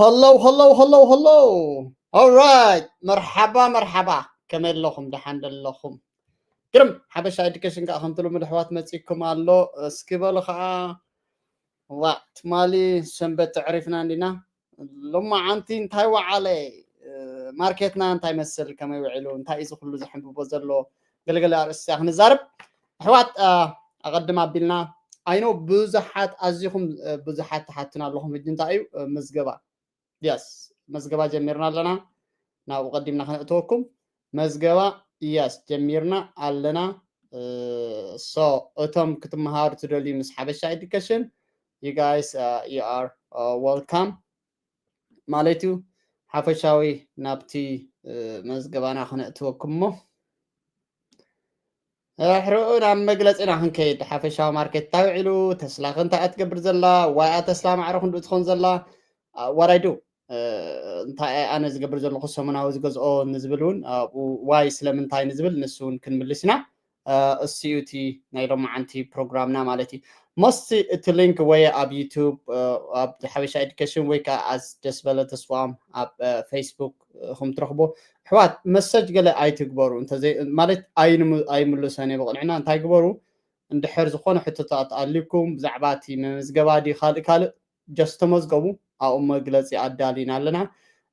Hello, hello, hello, hello. All right. መርሓባ፣ መርሓባ። ከመይ ኣለኹም? ደሓን ዶ ኣለኹም? ግርም ሓበሻ ኤዱኬሽን ከዓ ከምቲ ልሙድ ኣሕዋት መፂኩም ኣሎ። እስኪ በሉ ከዓ። ዋ፣ ትማሊ ሰንበት ተዕሪፍና እንዲና። ሎማዓንቲ እንታይ ወዓለ? ማርኬትና እንታይ መስል? ከመይ ውዒሉ? እንታይ እዩ እዚ ኩሉ ዝሕንብቦ ዘሎ? ገለገለ ኣርእስቲ ክንዛረብ ኣሕዋት። ኣቐድም ኣቢልና፣ ኣይኖ ብዙሓት ኣዚኹም ብዙሓት ትሓቱና ኣለኹም። ሕጂ እንታይ እዩ ምዝገባ? የስ፣ መዝገባ ጀሚርና ኣለና። ናብኡ ቀዲምና ከነእትወኩም። መዝገባ፣ የስ፣ ጀሚርና ኣለና። ሶ እቶም ክትመሃሩ ትደልዩ ምስ ሓበሻ ኤዱኬሽን፣ you guys, you are welcome ማለት እዩ። ሓፈሻዊ ናብቲ መዝገባና ከነእትወኩም እሞ፣ ሕርኡ ናብ መግለፂና ክንከይድ፣ ሓፈሻዊ ማርኬት እንታይ ውዒሉ፣ ተስላ ከ እንታይ እያ ትገብር ዘላ፣ ዋይ እያ ተስላ ማዕረ ክንድኡ ትኾን ዘላ፣ what I do፣ እንታይ እየ ኣነ ዝገብር ዘለኹ፣ ሰሙናዊ ዝገዝኦ ንዝብል እውን ኣብኡ፣ ዋይ ስለምንታይ ንዝብል ንሱ እውን ክንምልስ ኢና። እሱ እዩ እቲ ናይ ሎማዓንቲ ፕሮግራምና ማለት እዩ። ሞስት እቲ ሊንክ ወይ ኣብ ዩቱብ፣ ኣብ ሓበሻ ኤዱኬሽን ወይ ከዓ ኣስ ደስ በለ ተስፋም ኣብ ፌስቡክ ከም ትረኽቦ። ኣሕዋት፣ መሰጅ ገለ ኣይትግበሩ፣ እንተዘይ ማለት ኣይንሙ-፣ ኣይምልሰን እየ ብቕንዕና። እንታይ ግበሩ፣ እንድሕር ዝኾነ ሕቶታት ኣልዩኩም ብዛዕባ እቲ መመዝገባ ድዩ ካልእ ካልእ፣ ጀስት ተመዝገቡ፣ ኣብኡ መግለፂ ኣዳሊና ኣለና።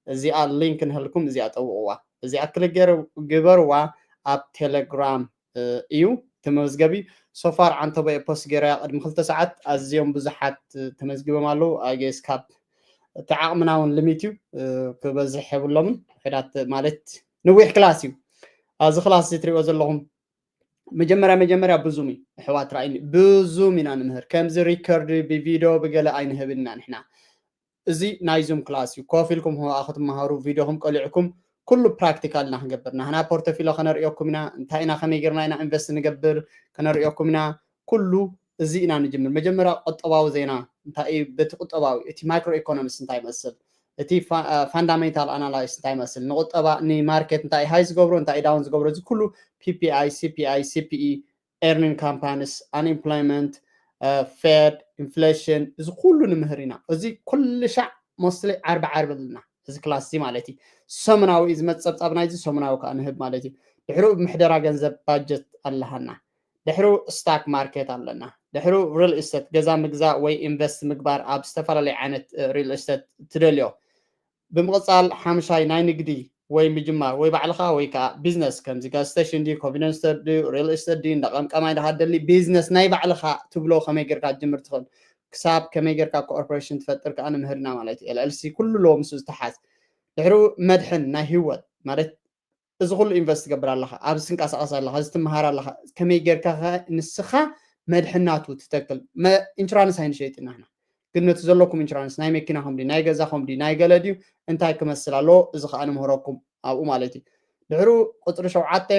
እዚኣ ሊንክ ንህልኩም፣ እዚኣ ጠውቕዋ፣ እዚኣ ክልክ ገይሩ ግበርዋ። ኣብ ቴሌግራም እዩ እቲ መመዝገቢ። ሶፋር ዓንተቦ እየ ፖስት ገይረያ ቅድሚ ክልተ ሰዓት፣ ኣዝዮም ብዙሓት ተመዝጊቦም ኣለዉ። ኣጌስ ካብ እቲ ዓቕምና እውን ሊሚት እዩ፣ ክበዝሕ የብሎምን። ሕዳት ማለት ንዊሕ ክላስ እዩ። ኣብዚ ክላስ እዚ ትሪእዎ ዘለኹም መጀመርያ መጀመርያ ብዙም እዩ ኣሕዋት፣ ርኣይኒ፣ ብዙም ኢና ንምህር። ከምዚ ሪከርድ ብቪድዮ ብገለ ኣይንህብን ኢና ንሕና። እዚ ናይ ዙም ክላስ እዩ። ኮፍ ኢልኩም ህዋ ክትመሃሩ፣ ቪድዮኹም ቀሊዕኩም ኩሉ ፕራክቲካል ኢና ክንገብር። ናህና ፖርቶፊሎ ከነርእየኩም ኢና፣ እንታይ ኢና ከመይ ጌርና ኢና ኢንቨስት ንገብር ከነርእየኩም ኢና። ኩሉ እዚ ኢና ንጅምር። መጀመርያ ቁጠባዊ ዜና እንታይ እዩ፣ በቲ ቁጠባዊ፣ እቲ ማይክሮ ኢኮኖሚክስ እንታይ ይመስል፣ እቲ ፋንዳሜንታል ኣናላይስ እንታይ ይመስል፣ ንቁጠባ ንማርኬት እንታይ ሃይ ዝገብሮ እንታይ ዳውን ዝገብሮ፣ እዚ ኩሉ ፒ ፒ ኣይ፣ ሲ ፒ ኣይ፣ ሲ ፒ ኢ፣ ኤርኒንግ ካምፓኒስ፣ ኣንኤምፕሎይመንት፣ ፌድ፣ ኢንፍሌሽን፣ እዚ ኩሉ ንምህር ኢና። እዚ ኩሉ ሻዕ ሞስትሊ ዓርቢ ዓርቢ ኣለና፣ እዚ ክላስ እዚ ማለት እዩ። ሰሙናዊ እዩ ዝመፅእ፣ ፀብፃብ ናይዚ ሰሙናዊ ከዓ ንህብ ማለት እዩ። ድሕሪኡ ብምሕደራ ገንዘብ ባጀት ኣለሃና። ድሕሩ ስታክ ማርኬት ኣለና። ድሕሩ ሪል ኢስቴት፣ ገዛ ምግዛእ ወይ ኢንቨስት ምግባር ኣብ ዝተፈላለዩ ዓይነት ሪል ኢስቴት ትደልዮ። ብምቕፃል ሓምሻይ ናይ ንግዲ ወይ ምጅማር ወይ ባዕልኻ ወይ ከዓ ቢዝነስ፣ ከምዚ ጋዝ ስቴሽን ድዩ፣ ኮንቪኒንስ ስቶር ድዩ፣ ሪል ኢስቴት ድዩ፣ እንዳ ቀምቀማይ ድኻ ደሊ ቢዝነስ ናይ ባዕልኻ ትብሎ ከመይ ጌርካ ትጅምር ትኽእል፣ ክሳብ ከመይ ጌርካ ኮርፖሬሽን ትፈጥር ከዓ ንምህርና ማለት እዩ። ኤል ኤል ሲ ኩሉ ኣለዎ ምስኡ ዝተሓዝ። ድሕሩ መድሕን ናይ ህይወት ማለት እዚ ኩሉ ኢንቨስት ትገብር ኣለኻ፣ ኣብዚ ትንቀሳቐስ ኣለኻ፣ እዚ ትመሃር ኣለኻ፣ ከመይ ጌርካ ኸ ንስኻ መድሕናቱ ትተክል? መ-፣ ኢንሹራንስ ኣይንሸይጥን ንሕና፣ ግን ነቲ ዘለኩም ኢንሹራንስ ናይ መኪናኹም ድዩ፣ ናይ ገዛኹም ድዩ፣ ናይ ገለ ድዩ፣ እንታይ ክመስል ኣለዎ፣ እዚ ኸኣ ንምህረኩም ኣብኡ ማለት እዩ። ድሕሩ ቁፅሪ ሸውዓተ፣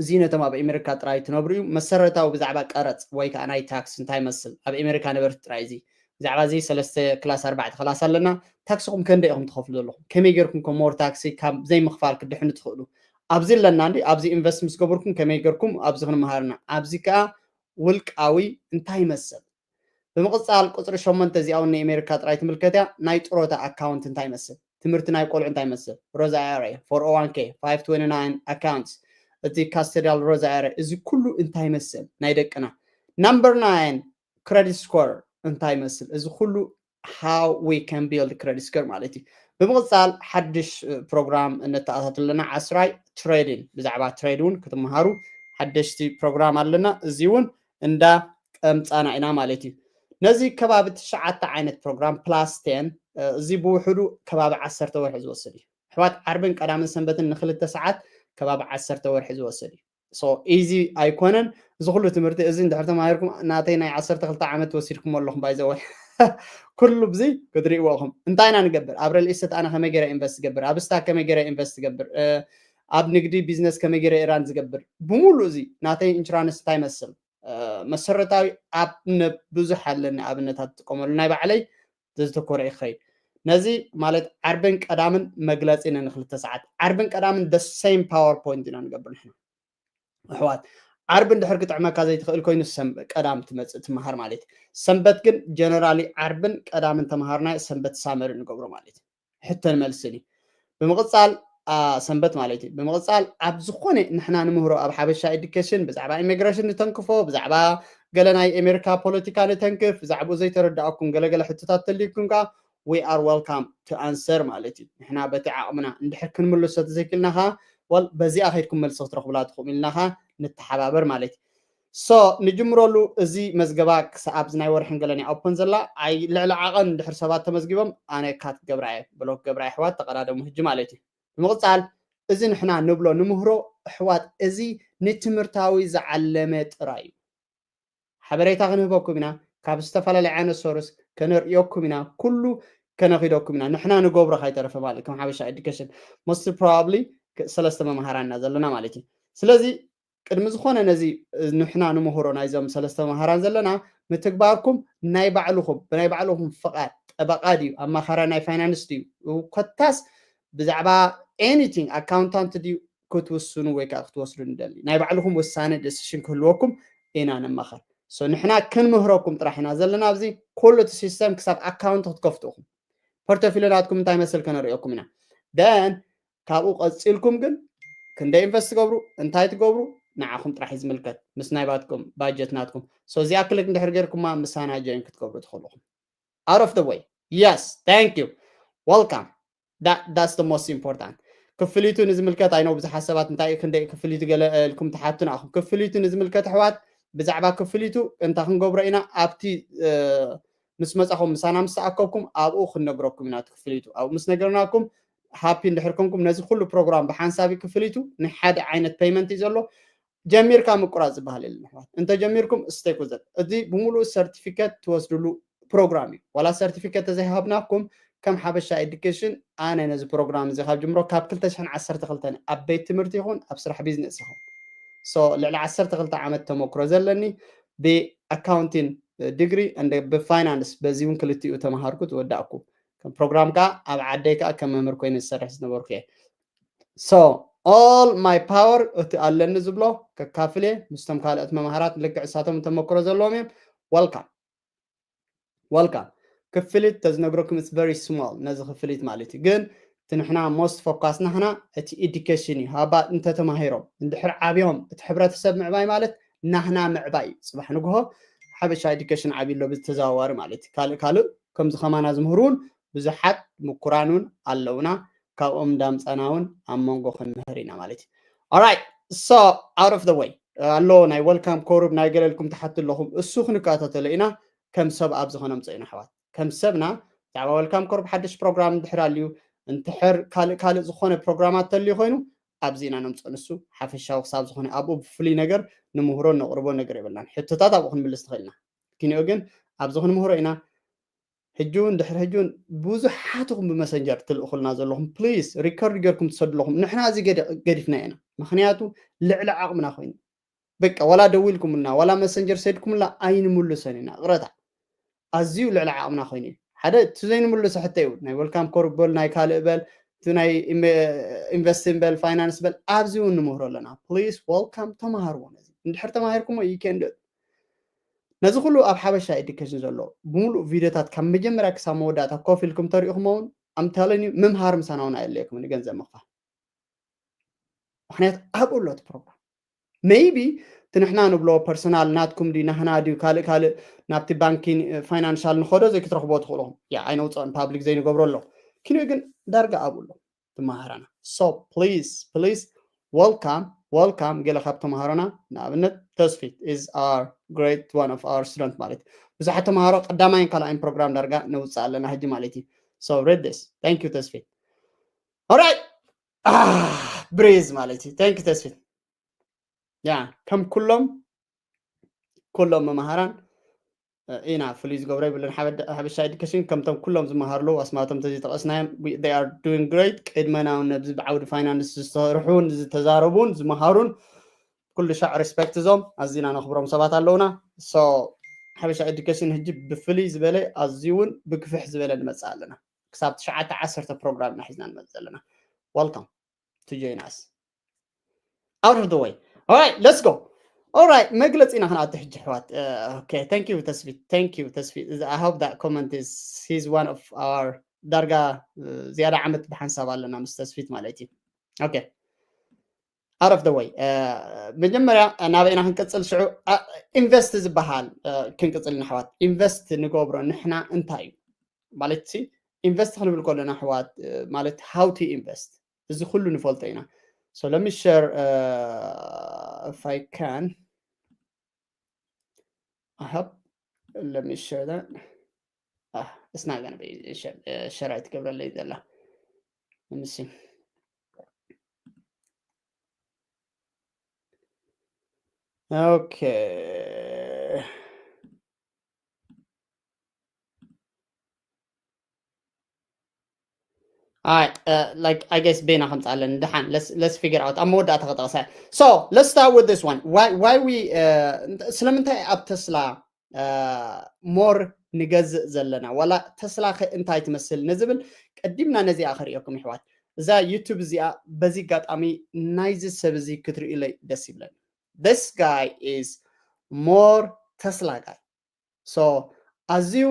እዚ ነቶም ኣብ ኣሜሪካ ጥራይ ትነብሩ እዩ። መሰረታዊ ብዛዕባ ቀረፅ ወይ ከዓ ናይ ታክስ እንታይ ይመስል፣ ኣብ ኣሜሪካ ነበርቲ ጥራይ። እዚ ብዛዕባ እዚ ሰለስተ ክላስ ኣርባዕተ ክላስ ኣለና። ታክስኹም ከንደይ ኢኹም ትኸፍሉ ዘለኹም፣ ከመይ ጌርኩም ከ ሞር ታክሲ ካብ ዘይምኽፋል ክድሕኑ ትኽእሉ፣ ኣብዚ ኣለና። እንዲ ኣብዚ ኢንቨስት ምስ ገበርኩም ከመይ ጌርኩም ኣብዚ ክንመሃርና። ኣብዚ ከዓ ውልቃዊ እንታይ ይመስል። ብምቕፃል ቁፅሪ ሸሞንተ፣ እዚኣ እውን ንኣሜሪካ ጥራይ ትምልከት እያ። ናይ ጥሮታ ኣካውንት እንታይ ይመስል፣ ትምህርቲ ናይ ቆልዑ እንታይ ይመስል፣ ሮዝ ኣይ ኣር ኤ፣ ፎር ኦ ዋን ኬ፣ ፋይቭ ትዌንቲ ናይን ኣካውንትስ፣ እቲ ካስተዲያል ሮዝ ኣይ ኣር ኤ፣ እዚ ኩሉ እንታይ ይመስል ናይ ደቅና። ናምበር ናይን፣ ክሬዲት ስኮር እንታይ ይመስል፣ እዚ ኩሉ how we can build credit score ማለት እዩ። ብምቕፃል ሓድሽ ፕሮግራም እነተኣታትለና ዓስራይ ትሬዲንግ፣ ብዛዕባ ትሬድ እውን ክትመሃሩ ሓደሽቲ ፕሮግራም ኣለና። እዚ እውን እንዳ ቀምፃና ኢና ማለት እዩ። ነዚ ከባቢ ትሽዓተ ዓይነት ፕሮግራም ፕላስ ቴን፣ እዚ ብውሕዱ ከባቢ ዓሰርተ ወርሒ ዝወስድ እዩ። ኣሕዋት፣ ዓርብን ቀዳምን ሰንበትን ንክልተ ሰዓት ከባቢ ዓሰርተ ወርሒ ዝወስድ እዩ። ሶ ኢዚ ኣይኮነን እዚ ኩሉ ትምህርቲ። እዚ እንድሕር ተማሂርኩም ናተይ ናይ ዓሰርተ ክልተ ዓመት ወሲድኩም ኣለኹም ባይዘወ ኩሉ ብዚ ክትርእይዎ ኢኹም። እንታይ ኢና ንገብር? ኣብ ሪል ኢስቴት ኣነ ከመይ ገይረ ኢንቨስት ገብር፣ ኣብ ስታክ ከመይ ገይረ ኢንቨስት ገብር፣ ኣብ ንግዲ ቢዝነስ ከመይ ገይረ ኢራን ዝገብር፣ ብምሉእ እዚ ናተይ ኢንሹራንስ እንታይ ይመስል፣ መሰረታዊ ኣብ ብዙሕ ኣለኒ ኣብነታት ትጥቀመሉ ናይ ባዕለይ ዘዝተኮረ ይኸይድ። ነዚ ማለት ዓርብን ቀዳምን መግለፂ ነን ክልተ ሰዓት፣ ዓርብን ቀዳምን the same ፓወርፖይንት ኢና ንገብር ንሕና ኣሕዋት። ዓርቢ እንድሕር ክጥዕመካ ዘይትኽእል ኮይኑ ሰም ቀዳም ትመፅእ ትመሃር ማለት እዩ። ሰንበት ግን ጀነራሊ ዓርብን ቀዳምን ተምሃርና ሰንበት ሳመሪ ንገብሮ ማለት እዩ። ሕተን መልስን እዩ። ብምቕፃል ሰንበት ማለት እዩ። ብምቕፃል ኣብ ዝኾነ ንሕና ንምህሮ ኣብ ሓበሻ ኤዱኬሽን ብዛዕባ ኢሚግሬሽን ንተንክፎ፣ ብዛዕባ ገለ ናይ ኣሜሪካ ፖለቲካ ንተንክፍ፣ ብዛዕባኡ ዘይተረዳእኩም ገለገለ ሕቶታት ተልዩኩም ከዓ we are welcome to answer ማለት እዩ። ንሕና በቲ ዓቕምና እንድሕር ክንምልሶ ተዘይክልና ከዓ well በዚኣ ከይድኩም መልሲ ክትረኽቡላ ትኽእሉ ኢልና ከዓ ንተሓባበር ማለት እዩ። So ንጅምረሉ። እዚ መዝገባ ክሳብ ኣብዚ ናይ ወርሕን ገለን እያ ኦፕን ዘላ። ኣይ ልዕሊ ዓቐን እንድሕር ሰባት ተመዝጊቦም ኣነ ካት ገብራ እየ ብሎክ ገብራ ኣሕዋት ተቐዳደሙ ህጂ ማለት እዩ። ብምቕፃል እዚ ንሕና ንብሎ ንምህሮ ኣሕዋት እዚ ንትምህርታዊ ዝዓለመ ጥራይ እዩ። ሓበሬታ ክንህበኩም ኢና። ካብ ዝተፈላለዩ ዓይነት ሶርስ ከነርእየኩም ኢና። ኩሉ ከነኺደኩም ኢና። ንሕና ንገብሮ ካይተረፈ ማለት ከም ሓበሻ ኤዱኬሽን most probably ሰለስተ መምሃራና ዘለና ማለት እዩ። ስለዚ ቅድሚ ዝኾነ ነዚ ንሕና ንምህሮ ናይዞም ሰለስተ መምሃራን ዘለና ምትግባርኩም ናይ ባዕልኹም ብናይ ባዕልኹም ፍቓድ ጠበቓ ድዩ ኣማኻራ ናይ ፋይናንስ ድዩ ኮታስ ብዛዕባ anything ኣካውንታንት ድዩ ክትውስኑ ወይ ከዓ ክትወስዱ ንደሊ ናይ ባዕልኹም ውሳነ ደሲሽን ክህልወኩም ኢና ንማኸር። ንሕና ክንምህረኩም ጥራሕ ኢና ዘለና ኣብዚ። ኩሉ እቲ ሲስተም ክሳብ ኣካውንት ክትከፍቱ ኢኹም። ፖርቶፊልዮ ናትኩም እንታይ መስል ከነርእየኩም ኢና። ደን ካብኡ ቀፂልኩም ግን ክንደይ ኢንቨስት ትገብሩ እንታይ ትገብሩ ንዓኹም ጥራሕ እዩ ዝምልከት ምስ ናይ ባትኩም ባጀት ናትኩም። እዚኣ ክልክ እንድሕር ገይርኩማ ምሳና ጆይን ክትገብሩ ትኽእሉ ኢኹም። Out of the way. Yes, thank you. Welcome. That's the most important. ክፍሊቱ ንዝምልከት ኣይነው ብዙሓት ሰባት እንታይ ክንደይ ክፍሊቱ ገለ ኢልኩም ትሓቱና ኢኹም። ክፍሊቱ ንዝምልከት ኣሕዋት ብዛዕባ ክፍሊቱ እንታይ ክንገብሮ ኢና ኣብቲ ምስ መጻኹም ምሳና ምስ ተኣከብኩም ኣብኡ ክንነግረኩም ኢና። እቲ ክፍሊቱ ኣብኡ ምስ ነገርናኩም ሃፒ እንድሕር ኮንኩም ነዚ ኩሉ ፕሮግራም ብሓንሳብ ክፍሊቱ ናይ ሓደ ዓይነት ፔይመንት እዩ ዘሎ። ጀሚርካ ምቁራፅ ዝበሃል የለን ኣሕዋት። እንተጀሚርኩም ስቴክ ውዘት እዚ ብምሉእ ሰርቲፊኬት ትወስድሉ ፕሮግራም እዩ። ዋላ ሰርቲፊኬት ተዘይሃብናኩም ከም ሓበሻ ኤዱኬሽን ኣነ ነዚ ፕሮግራም እዚ ካብ ጅምሮ ካብ ክልተ ሽሕን ዓሰርተ ክልተን ኣብ ቤት ትምህርቲ ይኹን ኣብ ስራሕ ቢዝነስ ይኹን ልዕሊ ዓሰርተ ክልተ ዓመት ተመክሮ ዘለኒ ብኣካውንቲን ዲግሪ እንደ ብፋይናንስ በዚ እውን ክልቲኡ ተምሃርኩ ዝወዳእኩ ከም ፕሮግራም ከዓ ኣብ ዓደይ ከዓ ከም መምህር ኮይነ ዝሰርሕ ዝነበርኩ እየ። So all my power እቲ ኣለኒ ዝብሎ ከካፍል እየ ምስቶም ካልኦት መምሃራት ልክዕ እሳቶም ተመክሮ ዘለዎም እዮም። Welcome. Welcome. ክፍሊት ተዝነግረኩም it's very small ነዚ ክፍሊት ማለት እዩ። ግን እቲ ንሕና most focus ናህና እቲ ኤዱኬሽን እዩ። ሃባ እንተተማሂሮም እንድሕር ዓብዮም እቲ ሕብረተሰብ ምዕባይ ማለት ናህና ምዕባይ እዩ። ፅባሕ ንግሆ ሓበሻ ኤዱኬሽን ዓብዩ ኣሎ ብዝተዘዋዋሪ ማለት እዩ። ካልእ ካልእ ከምዚ ከማና ዝምህሩ እውን ብዙሓት ምኩራን እውን ኣለውና። ካብኦም እንዳምፃና እውን ኣብ መንጎ ክንምህር ኢና ማለት እዩ። Alright, so out of the way ኣሎ ናይ ወልካም ኮሩብ ናይ ገለልኩም ትሓቱ ኣለኹም። እሱ ክንከታተሎ ኢና ከም ሰብ ኣብዚ ከነምፅኦ ኢና ኣሕዋት። ከም ሰብና ብዛዕባ ወልካም ኮሩብ ሓድሽ ፕሮግራም እንድሕር ኣልዩ እንድሕር ካልእ ካልእ ዝኾነ ፕሮግራማት ተልዩ ኮይኑ ኣብዚ ኢና ነምፅኦ። ንሱ ሓፈሻዊ ክሳብ ዝኾነ ኣብኡ ብፍሉይ ነገር ንምህሮ ነቕርቦ ነገር የብልናን። ሕቶታት ኣብኡ ክንምልስ ትኽእል ኢና። ኪንኦ ግን ኣብዚ ክንምህሮ ኢና። ሕጂ እውን ድሕሪ ሕጂ እውን ብዙሓትኹም ብመሰንጀር ትልእኹልና ዘለኹም ፕሊዝ ሪከርድ ጌርኩም ትሰዱ ኣለኹም። ንሕና እዚ ገዲፍና ኢና። ምክንያቱ ልዕሊ ዓቕምና ኮይኑ በቃ ዋላ ደዊልኩምልና ዋላ መሰንጀር ሰድኩምልና ኣይንምልሶን ኢና። ቅረታ ኣዝዩ ልዕሊ ዓቕምና ኮይኑ እዩ። ሓደ እቲ ዘይንምልሶ ሕቶ እዩ ናይ ወልካም ኮር በል ናይ ካልእ በል እቲ ናይ ኢንቨስትን በል ፋይናንስ በል ኣብዚ እውን ንምህሮ ኣለና። ፕሊዝ ወልካም ተማሃርዎ። ነዚ እንድሕር ተማሂርኩሞ ይከንድ ነዚ ኩሉ ኣብ ሓበሻ ኤዱኬሽን ዘሎ ብምሉእ ቪዲዮታት ካብ መጀመርያ ክሳብ መወዳእታ ኮፍ ኢልኩም ተሪእኹሞ እውን ኣምተለኒ ምምሃር ምሳና እውን ኣየለየኩም ንገንዘብ ምኽፋል። ምክንያቱ ኣብኡ ኣሎ እቲ ፕሮግራም። ሜይቢ እቲ ንሕና ንብሎ ፐርሰናል ናትኩም ድዩ ናህና ድዩ ካልእ ካልእ ናብቲ ባንኪን ፋይናንሻል ንኸዶ ዘይክትረኽቦ ትኽእልኹም ያ ኣይነውፅኦን ፓብሊክ ዘይንገብሮ ኣሎ። ኪንኡ ግን ዳርጋ ኣብኡ ኣሎ ትመሃረና። So please please welcome welcome ገለ ካብ ተምሃሮና ንኣብነት ተስፊት is our great one of our student ማለት ብዙሓት ተምሃሮ ቀዳማይን ካልኣይን ፕሮግራም ዳርጋ ነውፅእ ኣለና ሕጂ ማለት እዩ። So read this. Thank you ተስፊት. Alright. ብሬዝ ማለት እዩ። Thank you ተስፊት። ያ ከም ኩሎም ኩሎም መምሃራን ኢና ፍሉይ ዝገብሮ ይብለን ሓበሻ ኤዱኬሽን ከምቶም ኩሎም ዝመሃርሉ ኣስማቶም ተዘይጠቐስናዮም they are doing great። ቅድመና እውን ነዚ ብዓውዲ ፋይናንስ ዝሰርሑን ዝተዛረቡን ዝመሃሩን ኩሉ ሻዕ ሪስፔክት እዞም ኣዚና ነኽብሮም ሰባት ኣለውና። So ሓበሻ ኤዱኬሽን ህጂ ብፍልይ ዝበለ ኣዝዩ እውን ብግፍሕ ዝበለ ንመፅእ ኣለና። ክሳብ ትሽዓተ ዓሰርተ ፕሮግራም ኢና ሒዝና ንመፅእ ዘለና። Welcome to join us. Out of the way. Alright, let's go. Alright, መግለጺ ኢና ክንኣቱ ሕጂ ኣሕዋት። Okay, thank you ተስፊት፣ thank you ተስፊት። I hope that comment is, he's one of our፣ ዳርጋ ዝያዳ ዓመት ብሓንሳብ ኣለና ምስ ተስፊት ማለት እዩ። Okay, out of the way። መጀመርያ ናበይና ክንቅጽል ሽዑ፣ ኢንቨስት ዝበሃል ክንቅጽል ኢና ኣሕዋት። ኢንቨስት ንገብሮ ንሕና እንታይ እዩ ማለት ሲ? ኢንቨስት ክንብል ከለና ኣሕዋት፣ ማለት how to invest፣ እዚ ኩሉ ንፈልጦ ኢና። So let me share, if I can. I hope, let me share that. Ah, it's not gonna be share, share ኣይትገብረለይ ዘላ። Let me see. Okay. Alright, uh, like, I guess ቤና ከምፃለን ደሓን። Let's, let's figure out ኣብ መወዳእታ ከጠቕሳ። So let's start with this one. Why, why we, uh, ስለምንታይ ኣብ ተስላ more ንገዝእ ዘለና፣ ዋላ ተስላ ከ እንታይ ትመስል ንዝብል ቀዲምና ነዚኣ ከርእየኩም ይሕዋት። እዛ ዩቱብ እዚኣ በዚ ኣጋጣሚ ናይዚ ሰብ እዚ ክትርእዩለይ ደስ ይብለኒ። This guy is more Tesla guy። So ኣዝዩ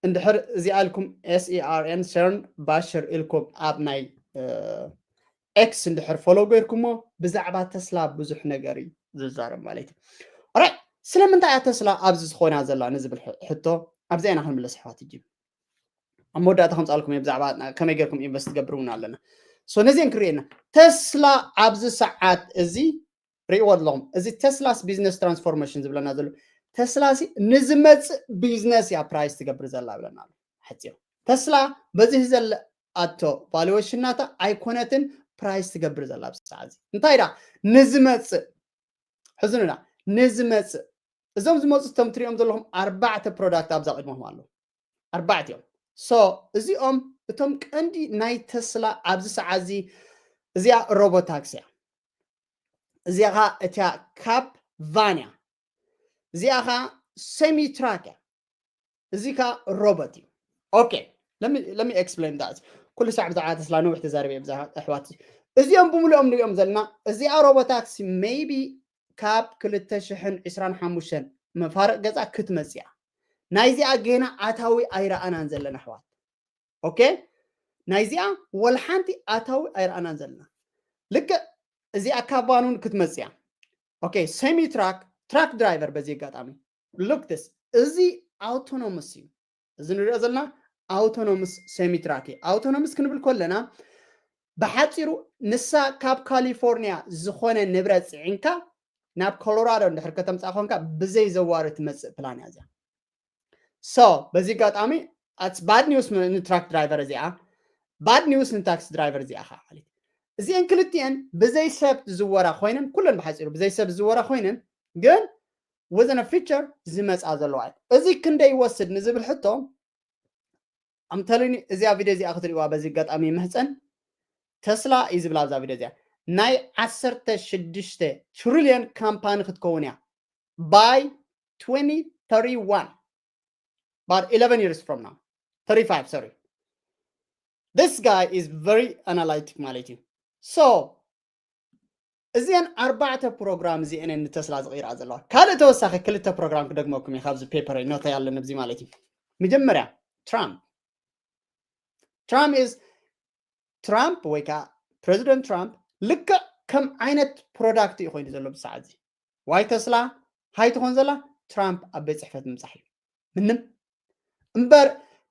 እንድሕር እዚኣ ኢልኩም S E R N፣ ሸርን ባሽር ኢልኩም ኣብ ናይ ኤክስ እንድሕር ፎሎ ገይርኩሞ፣ ብዛዕባ ተስላ ብዙሕ ነገር እዩ ዝዛረብ ማለት እዩ። ኦራይት፣ ስለምንታይ እያ ተስላ ኣብዚ ዝኾና ዘላ ንዝብል ሕቶ ኣብዚኣ ኢና ክንምለስ ኣሕዋት። እጂ ኣብ መወዳእታ ከምፃልኩም እየ ብዛዕባ ከመይ ገይርኩም ኢንቨስት ትገብር እውን ኣለና። So ነዚአን ክርእየና። ተስላ ኣብዚ ሰዓት እዚ ርእይዎ ኣለኹም። እዚ ተስላስ ቢዝነስ ትራንስፎርሜሽን ዝብለና ዘሎ፣ ተስላ ሲ ንዝመፅእ ቢዝነስ እያ ፕራይስ ትገብር ዘላ ብለና ኣሎ። ሓፂሩ፣ ተስላ በዚ ዘለ ኣቶ ቫሉዌሽን ናታ ኣይኮነትን ፕራይስ ትገብር ዘላ ኣብዚ ሰዓት እዚ። እንታይ ዳ ንዝመፅእ፣ ሕዝኑና፣ ንዝመፅእ፣ እዞም ዝመፁ እቶም ትሪኦም ዘለኹም ኣርባዕተ ፕሮዳክት ኣብዛ ቅድመኹም ኣለዉ። ኣርባዕተ እዮም። So እዚኦም እቶም ቀንዲ ናይ ተስላ ኣብዚ ሰዓት እዚ። እዚኣ ሮቦታክሲ እያ። እዚኣ ኸዓ እቲያ ካብ ቫን እያ። እዚኣ ኸዓ ሴሚ ትራክ እያ። እዚ ኸዓ ሮቦት እዩ። Okay, let me, let me explain that. ኩሉ ሳዕ ብዛዕባ ተስላ ነዊሕ ተዛሪበ እየ ብዛዕባ ኣሕዋት። እዚኦም ብምሉኦም ንሪኦም ዘለና፣ እዚኣ ሮቦታክሲ maybe ካብ ክልተ ሽሕን ዕስራን ሓሙሽተን መፋርቕ ገዛ ክትመጽእ እያ። ናይዚኣ ጌና ኣታዊ ኣይረኣናን ዘለና ኣሕዋት። Okay? ናይዚኣ ወላ ሓንቲ ኣታዊ ኣይረኣናን ዘለና። ልክዕ እዚኣ ካብ ቫን እውን ክትመጽእ እያ። Okay, ሴሚ ትራክ፣ ትራክ ድራይቨር በዚ ኣጋጣሚ። Look this፣ እዚ ኣውቶኖመስ እዩ። እዚ ንሪኦ ዘለና ኣውቶኖመስ ሴሚ ትራክ እዩ። ኣውቶኖመስ ክንብል ከለና ብሓፂሩ ንሳ ካብ ካሊፎርኒያ ዝኾነ ንብረት ፅዒንካ ናብ ኮሎራዶ እንድሕር ከተምፅኣ ኮንካ ብዘይ ዘዋሪ ትመፅእ ፕላን እያ እዚኣ። So በዚ ኣጋጣሚ ኣትስ ባድ ኒውስ ንትራክ ድራይቨር እዚኣ፣ ባድ ኒውስ ንታክሲ ድራይቨር እዚኣ ከዓ ማለት እዩ። እዚአን ክልቲአን ብዘይ ሰብ ዝዝወራ ኮይነን፣ ኩለን ብሓፂሩ ብዘይ ሰብ ዝዝወራ ኮይነን፣ ግን within a future ዝመፃ ዘለዋ እዩ። እዚ ክንደይ ይወስድ ንዝብል ሕቶ፣ ኣምተልኒ እዚኣ ቪድዮ እዚኣ ክትሪእዋ በዚ ኣጋጣሚ ይምሕፀን። ተስላ እዩ ዝብላ ኣብዛ ቪድዮ እዚኣ፣ ናይ ዓሰርተ ሽዱሽተ ትሪልዮን ካምፓኒ ክትከውን እያ by twenty thirty-one, but eleven years from now, thirty-five, sorry. This guy is very analytic ማለት እዩ። So እዚአን ኣርባዕተ ፕሮግራም እዚአን ንተስላ ዝቕይራ ዘለዋ። ካልእ ተወሳኺ ክልተ ፕሮግራም ክደግመኩም እየ ካብዚ ፔፐር ኖታ ያለን ኣብዚ ማለት እዩ። መጀመርያ ትራምፕ፣ ትራምፕ is ትራምፕ ወይ ከዓ ፕሬዚደንት ትራምፕ ልክዕ ከም ዓይነት ፕሮዳክት እዩ ኮይኑ ዘሎ ብሰዓት እዚ። ዋይ ተስላ ሃይ ትኾን ዘላ? ትራምፕ ኣብ ቤት ፅሕፈት ምምፃሕ እዩ። ምንም እምበር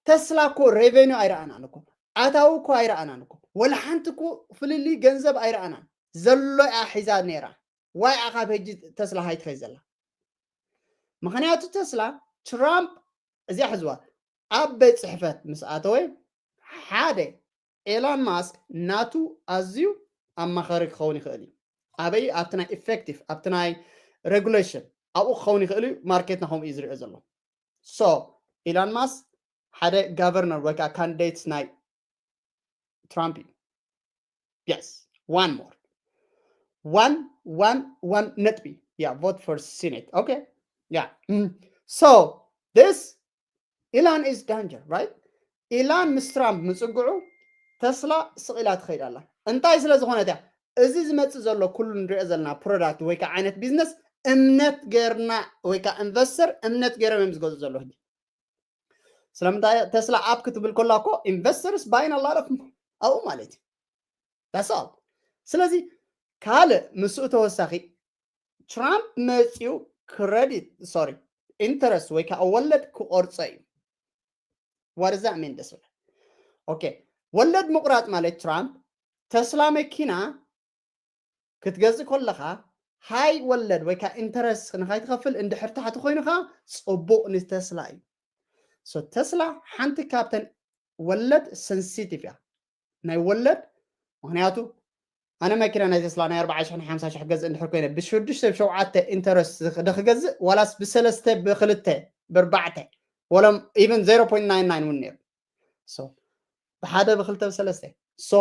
ተስላ እኮ ሬቨኒው ኣይረኣናን እኮ፣ ኣታዊ እኮ ኣይረኣናን እኮ፣ ወላ ሓንቲ እኮ ፍልልይ ገንዘብ ኣይረኣናን። ዘሎ እያ ሒዛ ነይራ። ዋይ እያ ካብ ሕጂ ተስላ ሃይ ትኸይ ዘላ? ምኽንያቱ ተስላ ትራምፕ እዚኣ ሕዝዋ ኣብ ቤት ፅሕፈት ምስ ኣተወ ሓደ ኤላን ማስክ ናቱ ኣዝዩ ኣማኻሪ ክኸውን ይኽእል እዩ። ኣበይ? ኣብቲ ናይ ኢፌክቲቭ፣ ኣብቲ ናይ ሬጉሌሽን ኣብኡ ክኸውን ይኽእል እዩ። ማርኬትና ከምኡ እዩ ዝሪኦ ዘሎ። So ኢላን ማስክ ሓደ ጋቨርነር ወይ ከዓ ካንዲዴትስ ናይ ትራምፕ እዩ። Yes, one more, one one one ነጥቢ። Yeah, vote for Senate. Okay, yeah. So this ኢላን is danger, right? ኢላን ምስ ትራምፕ ምፅግዑ ተስላ ስቕ ኢላ ትኸይድ ኣላ። እንታይ ስለ ዝኾነት እያ? እዚ ዝመፅእ ዘሎ ኩሉ ንሪኦ ዘለና ፕሮዳክት ወይ ከዓ ዓይነት ቢዝነስ እምነት ገርና ወይ ከዓ ኢንቨስተር እምነት ገይሮም እዮም ዝገዝኡ ዘለዉ ሕጂ። ስለምንታይ ተስላ ኣፕ ክትብል ከላ እኮ investors buying a lot of ኣብኡ ማለት እዩ። That's all። ስለዚ ካልእ ምስኡ ተወሳኺ ትራምፕ መፂኡ credit sorry interest ወይ ከዓ ወለድ ክቆርፀ እዩ። What does that mean? ደስ okay ወለድ ምቁራፅ ማለት ትራምፕ ተስላ መኪና ክትገዝእ ከለኻ ሃይ ወለድ ወይ ከዓ ኢንተረስት ንካይትኸፍል እንድሕር ታሕቲ ኮይኑኻ ፅቡቕ ንተስላ እዩ። So ተስላ ሓንቲ ካብተን ወለድ sensitive እያ። ናይ ወለድ ምክንያቱ ኣነ መኪና ናይ ተስላ ናይ ኣርባዓ ሽሕ ሓምሳ ሽሕ ገዝእ እንድሕር ኮይነ ብሽዱሽተ ብሸውዓተ ኢንተረስት ዶ ክገዝእ ዋላስ ብሰለስተ ብክልተ ብርባዕተ ወሎም even zero point nine nine እውን ነይሩ። So ብሓደ ብክልተ ብሰለስተ so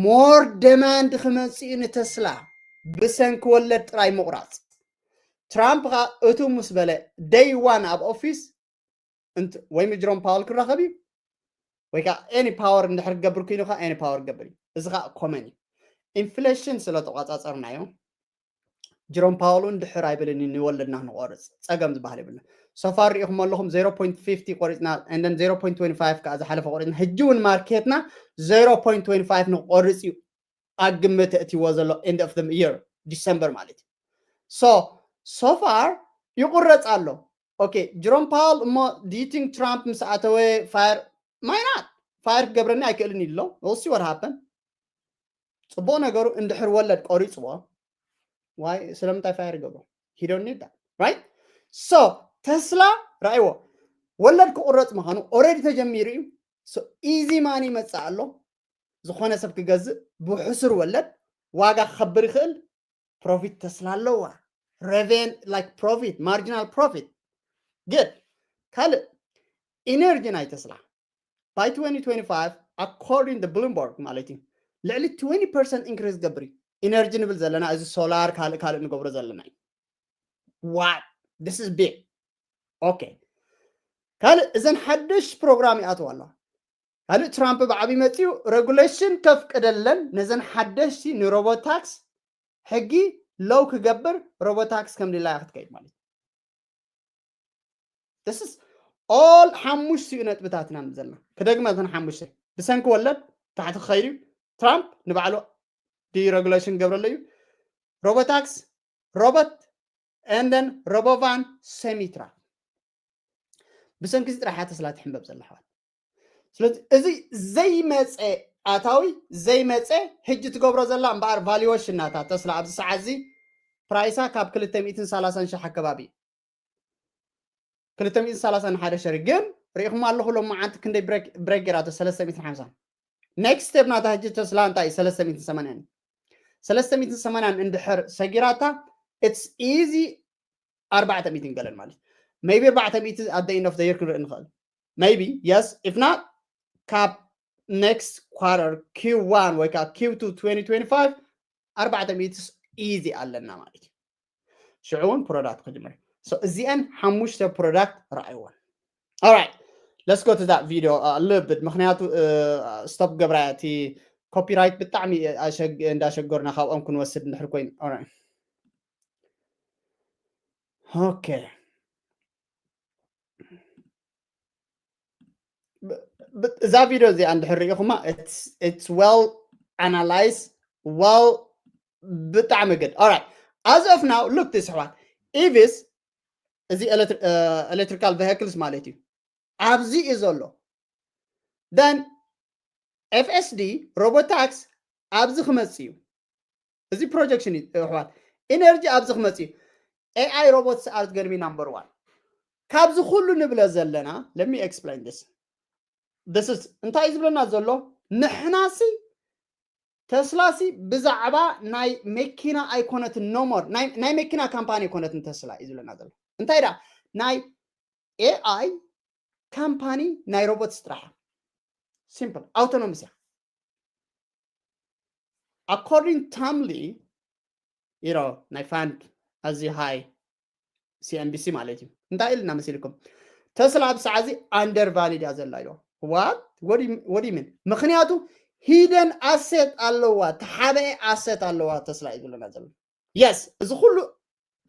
more demand ክመፅእ እዩ ንተስላ ብሰንኪ ወለድ ጥራይ ምቁራፅ። ትራምፕ ከዓ እቱ ምስ በለ day one ኣብ ኦፊስ ወይ ምስ ጀሮም ፓወል ክራኸብ እዩ ወይ ከዓ any power እንድሕር ክገብር ኮይኑ ከዓ any power ክገብር እዩ። እዚ ከዓ common እዩ። ኢንፍሌሽን ስለ ተቋፃፀርናዮ ጀሮም ፓወል እውን ድሕር ኣይብልን እዩ ንወለድና ንቆርፅ ፀገም ዝበሃል የብልና። So far ሪኢኹም ኣለኹም zero point fifty ቆሪፅና and then zero point twenty five ከዓ ዝሓለፈ ቆሪፅና ሕጂ እውን ማርኬትና zero point twenty five ንቆርፅ እዩ ኣብ ግምት እትዎ ዘሎ end of the year ዲሰምበር ማለት እዩ። So so far ይቁረፅ ኣሎ። Okay ጀሮም ፓወል እሞ do you think ትራምፕ ምስ ኣተወ fire might not fire ክገብረኒ ኣይክእልን እዩ ኣሎ። We'll see what happen። ፅቡቕ ነገሩ እንድሕር ወለድ ቆሪፅዎ ዋይ ስለምንታይ fire ይገብሮ? He don't need that right? So ተስላ ራእይዎ ወለድ ክቁረፅ ምዃኑ already ተጀሚሩ እዩ። So easy money ይመፅእ ኣሎ። ዝኾነ ሰብ ክገዝእ ብሕሱር ወለድ ዋጋ ክኸብር ይኽእል። ፕሮፊት ተስላ ኣለዋ። Reven like profit marginal profit good ካልእ ኢነርጂ ናይ ተስላ by twenty twenty five according to Bloomberg ማለት እዩ ልዕሊ twenty percent increase ገብር እዩ። ኢነርጂ ንብል ዘለና እዚ ሶላር ካልእ ካልእ ንገብሮ ዘለና እዩ። Wow this is big okay ካልእ እዘን ሓደሽ ፕሮግራም ይኣትዋ ኣለዋ። ካልእ ትራምፕ ብዓብዪ መፂኡ ሬጉሌሽን ከፍቅደለን ነዘን ሓደሽቲ ንሮቦታክስ ሕጊ ሎው ክገብር ሮቦታክስ ከም ድላያ ክትከይድ ማለት እዩ። This is all ሓሙሽቲኡ ነጥብታት ኢና ዘለና ክደግመ እተን ሓሙሽተ ብሰንኪ ወለድ ታሕቲ ክኸይድ እዩ። ትራምፕ ንባዕሉ deregulation ክገብረሉ እዩ። ሮቦታክስ robot and then robovan semi truck ብሰንኪ እዚ ጥራሕ እያ ተስላ ትሕንበብ ዘላ ኣሕዋት። ስለዚ እዚ ዘይመፀ ኣታዊ ዘይመፀ ሕጂ ትገብሮ ዘላ እምበኣር ቫሉዌሽን ናታ ተስላ ኣብዚ ሰዓት እዚ ፕራይሳ ካብ ክልተ ሚእትን ሰላሳን ሺሕ ኣከባቢ ክልተ ሚእትን ሰላሳን ሓደ ሸሪ ግን ርኢኹም ኣለኹ ሎም መዓንቲ ክንደይ ብሬክ ገይራቶ ሰለስተ ሚእትን ሓምሳን next step ናታ ሕጂ ተስላ እንታይ እዩ ሰለስተ ሚእትን ሰማንያን እዩ። ሰለስተ ሚእትን ሰማንያን እንድሕር ሰጊራታ it's easy ኣርባዕተ ሚእትን ገለን ማለት maybe ኣርባዕተ ሚእቲ at the end of the year ክንርኢ ንኽእል maybe yes if not ካብ next quarter Q one ወይ ከዓ Q two twenty twenty five ኣርባዕተ ሚእቲ easy ኣለና ማለት እዩ። ሽዑ እውን ፕሮዳክት ክጅምር እዚአን ሓሙሽተ ፕሮዳክት ረኣይወን። Alright let's go to that video ልብድ ምክንያቱ stop ገብራ እቲ copyright ብጣዕሚ እንዳሸገርና ካብኦም ክንወስድ እንድሕር ኮይኑ okay እዛ ቪድዮ እዚኣ እንድሕር ርኢኹማ it's well analyze well ብጣዕሚ good alright as of now look this ኣሕዋት ኢቪስ እዚ electrical vehicles ማለት እዩ ኣብዚ እዩ ዘሎ then F S D robotax ኣብዚ ክመፅእ እዩ እዚ projection እዩ ኣሕዋት ኢነርጂ ኣብዚ ክመፅእ እዩ AI robots are going to be number one ካብዚ ኩሉ ንብሎ ዘለና let me explain this this is እንታይ እዩ ዝብለና ዘሎ ንሕናሲ ተስላሲ ብዛዕባ ናይ መኪና ኣይኮነትን no more ናይ መኪና ካምፓኒ ኣይኮነትን ተስላ እዩ ዝብለና ዘሎ እንታይ ዳ ናይ AI ካምፓኒ ናይ ሮቦትስ ጥራሕ simple autonomous እያ according ታምሊ you know ናይ fund ኣዝዩ high C N B C ማለት እዩ እንታይ ኢልና መሲልኩም ተስላ ኣብ ሰዓዚ undervalued እያ ዘላ ኢልዋ what what do you mean ምክንያቱ hidden asset ኣለዋ ተሓበአ asset ኣለዋ ተስላ እዩ ዝብለና ዘሎ yes እዚ ኩሉ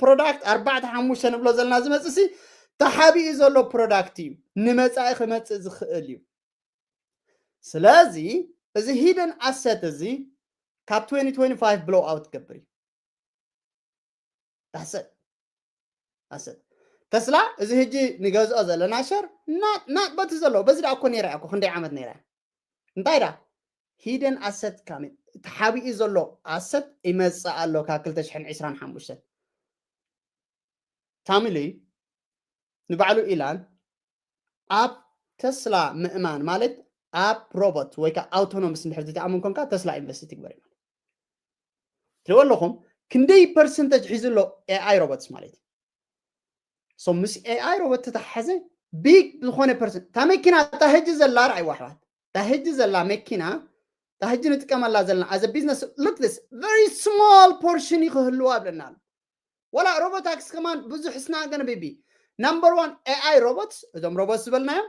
product ኣርባዕተ ሓሙሽተ ንብሎ ዘለና ዝመፅእ ሲ ተሓቢኡ ዘሎ product እዩ፣ ንመፃኢ ክመፅእ ዝኽእል እዩ። ስለዚ እዚ hidden asset እዚ ካብ twenty twenty-five blow out ክገብር እዩ። That's it. That's it. ተስላ እዚ ሕጂ ንገዝኦ ዘለና ሸር ናት ናት በቲ ዘለዎ በዚ ደኣ እኮ ነይራ እያ እኮ ክንደይ ዓመት ነይራ እያ። እንታይ ዳ hidden asset ካሚ ተሓቢኡ ዘሎ asset ይመጽእ ኣሎ ካብ ክልተ ሽሕን ዕስራን ሓሙሽተን። ታሚሊ ንባዕሉ ኢላን ኣብ ተስላ ምእማን ማለት ኣብ ሮቦት ወይ ከዓ ኣውቶኖምስ እንድሕር ዘይትኣምን ኮንካ ተስላ ኢንቨስት ትግበር እዩ ማለት ትሪእዎ ኣለኹም። ክንደይ ፐርሰንተጅ ሒዙ ኣሎ ኤኣይ ሮቦትስ ማለት እዩ። So ምስ ኤኣይ ሮቦት ተተሓዘ ቢግ ዝኾነ ፐርሰንት እታ መኪና እታ ሕጂ ዘላ ርኣይዋ ኣሕዋት፣ እታ ሕጂ ዘላ መኪና እታ ሕጂ ንጥቀመላ ዘለና as a business look this very small portion እዩ ክህልዋ ብለና ኣሎ። ወላ ሮቦታክስ ከማን ብዙሕ ስና ገነ ቢቢ number one ኤኣይ ሮቦትስ እዞም ሮቦት ዝበልናዮም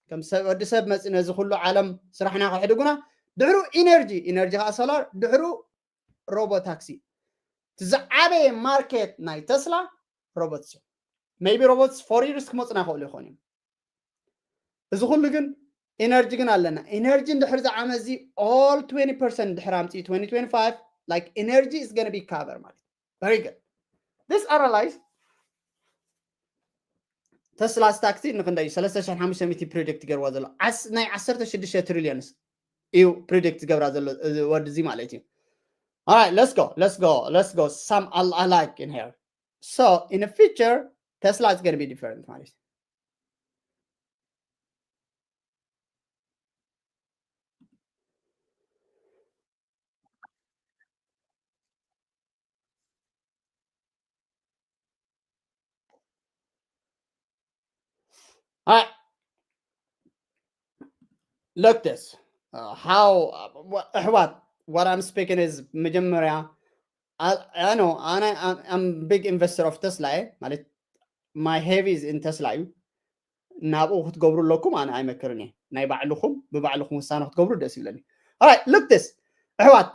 ከም ሰብ ወዲ ሰብ መፂ ነዚ ኩሉ ዓለም ስራሕና ከሕድጉና ድሕሩ ኢነርጂ ኢነርጂ ከዓ ሶላር ድሕሩ ሮቦታክሲ እቲ ዝዓበየ ማርኬት ናይ ተስላ ሮቦትስ እዮም። Maybe robots four years ክመፁና ይኽእሉ ይኾኑ እዮም። እዚ ኩሉ ግን ኢነርጂ ግን ኣለና። ኢነርጂ እንድሕር ዝዓመት እዚ all twenty percent ድሕር ኣምፅኡ twenty twenty-five like energy is gonna be cover ማለት very good this analyze ተስላ ስታክሲ ንክንደይ ሰለስተ ሽሕን ሓሙሽተ ሚእቲ ፕሪዲክት ገርዋ ዘሎ ዓስ- ናይ ዓሰርተ ሽዱሽተ ትሪልዮንስ እዩ ፕሪዲክት ገብራ ዘሎ እዚ ወዲ እዚ ማለት እዩ። Alright, let's go, let's go, let's go. Some I, I like in here. So in the future, Tesla is going to be different ማለት እዩ። Alright. Look this. Uh, how uh, what, what what I'm speaking is መጀመርያ I, I know I, I'm, I'm big investor of Tesla ማለት my heavy is in Tesla እዩ ናብኡ ክትገብሩ ኣለኩም ኣነ ኣይመክርን እየ ናይ ባዕልኹም ብባዕልኹም ውሳነ ክትገብሩ ደስ ይብለኒ። Alright, look this. ኣሕዋት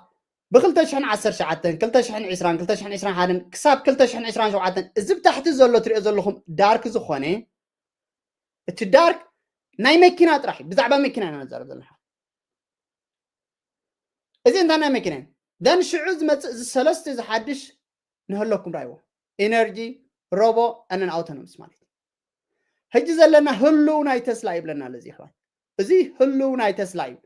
ብ ክልተ ሽሕን ዓሰርተ ትሽዓተን ክልተ ሽሕን ዕስራን ክልተ ሽሕን ዕስራን ሓደን ክሳብ ክልተ ሽሕን ዕስራን ሸውዓተን እዚ ብታሕቲ ዘሎ ትሪኦ ዘለኹም ዳርክ ዝኾነ እቲ ዳርክ ናይ መኪና ጥራሕ እዩ ብዛዕባ መኪና ኢና ነዛረብ ዘለና። እዚ እንታይ ናይ መኪና እዩ ደን ሽዑ ዝመፅእ እዚ ሰለስተ እዚ ሓድሽ ንህለኩም ራይዎ ኢነርጂ ሮቦ ኣነን ኣውቶኖምስ ማለት እዩ። ሕጂ ዘለና ህልው ናይ ተስላ ይብለና ኣለዚ ይሕዋት እዚ ህልው ናይ ተስላ እዩ።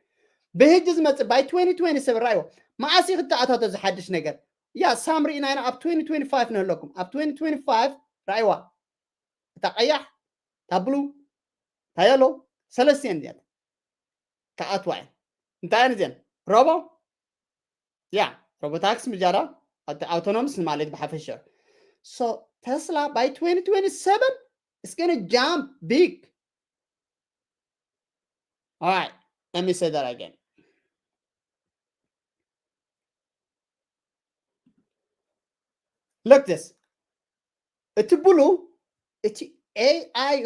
ብሕጂ ዝመፅእ ባይ twenty twenty-seven ራይዎ መዓስ ክትኣታቶ ዝሓድሽ ነገር ያ ሳም ርኢና ኢና ኣብ twenty twenty-five ንህለኩም ኣብ twenty twenty-five ራይዋ እታ ቀያሕ እታ ብሉ እታ የሎ ሰለስቲአን እዚኣን ክኣትዋ እየን። እንታይ እየን እዚአን? ሮቦ ያ ሮቦታክስ ምጃዳ ኣውቶኖምስ ማለት ብሓፈሻ so Tesla by twenty twenty-seven is gonna jump big. Alright, let me say that again. Look this. እቲ ብሉ እቲ ኤኣይ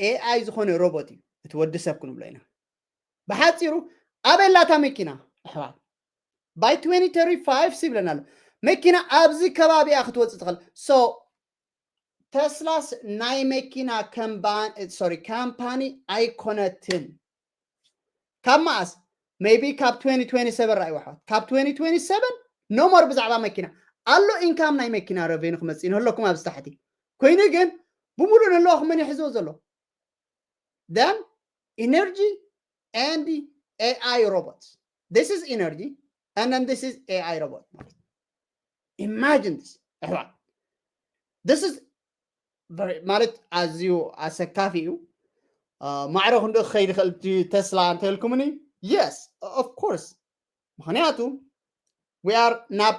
ኤኣይ ዝኾነ ሮቦት እዩ እቲ ወዲ ሰብ ክንብሎ ኢና። ብሓፂሩ ኣበይ ኣላ እታ መኪና ኣሕዋት by twenty thirty-five ሲ ይብለና ኣሎ። መኪና ኣብዚ ከባቢ እያ ክትወፅእ ትኽእል። So ተስላስ ናይ መኪና ሶሪ ካምፓኒ ኣይኮነትን። ካብ መዓስ maybe ካብ twenty twenty-seven ራእይዋ ኣሕዋት ካብ twenty twenty-seven no more ብዛዕባ መኪና ኣሎ income ናይ መኪና revenue ክመፅእ ንህለኩም ኣብዚ ታሕቲ ኮይኑ ግን ብምሉእ ንህለዋኹም መን ይሕዝዎ ዘሎ then energy and AI robots. This is energy and then this is AI robot ማለት imagine this ኣሕዋት this is very ማለት ኣዝዩ ኣሰካፊ እዩ። ማዕረ ክንዲ ክኸይድ ይኽእል እቲ ተስላ እንተልኩምኒ yes of course ምክንያቱ we are ናብ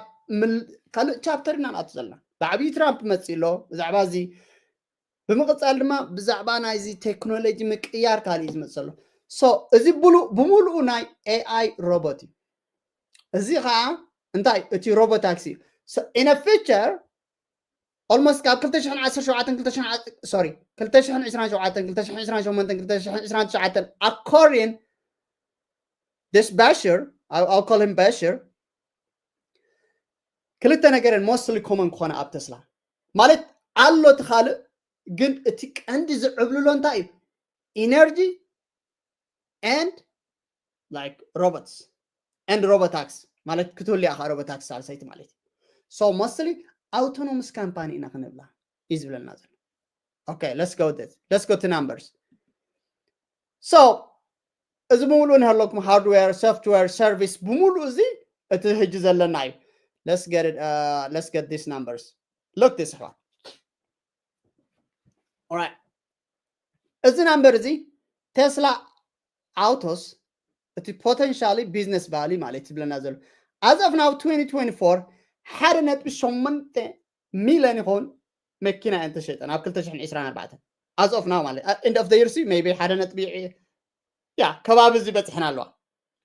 ካልእ ቻፕተር ኢና ንኣቱ ዘለና። ብዓብዪ ትራምፕ መፅእ ኣሎ ብዛዕባ እዚ ብምቕፃል ድማ ብዛዕባ ናይዚ ቴክኖሎጂ ምቅያር ካልእ እዩ ዝመፅእ ዘሎ። So እዚ ብሉ- ብምሉኡ ናይ ኤኣይ ሮቦት እዩ። እዚ ከዓ እንታይ እቲ ሮቦ ታክሲ እዩ። So in a future almost ካብ ክልተ ሽሕን ዓሰርተ ሸውዓተን ክልተ ሽሕን ዓ- sorry ክልተ ሽሕን ዕስራን ሸውዓተን ክልተ ሽሕን ዕስራን ሸሞንተን ክልተ ሽሕን ዕስራን ትሽዓተን according this Bashir I'll call him Bashir ክልተ ነገርን mostly common ክኾነ ኣብ ተስላ ማለት ኣሎ እቲ ካልእ፣ ግን እቲ ቀንዲ ዝዕብልሎ እንታይ እዩ? Energy and like robots and robotax ማለት ክትህሉ ኢኻ። Robotax ሳልሰይቲ ማለት እዩ። So mostly autonomous company ኢና ክንብላ እዩ ዝብለና ዘሎ። Okay, let's go this. Let's go to numbers. So እዚ ብምሉእ ንሃለኩም hardware, software, service ብምሉእ እዚ እቲ ህጂ ዘለና እዩ። Let's get it, uh, let's get these numbers. Look this one. All right. እዚ number እዚ ቴስላ ኣውቶስ እቲ potentially business value ማለት ትብለና ዘሎ as of now twenty twenty-four ሓደ ነጥቢ ሸሞንተ ሚልዮን ይኸውን መኪና እየን ተሸጠን ኣብ ክልተ ሽሕን ዕስራን ኣርባዕተን as of now ማለት end of the year ሲ maybe ሓደ ነጥቢ ያ ከባቢ እዚ በፅሕና ኣለዋ።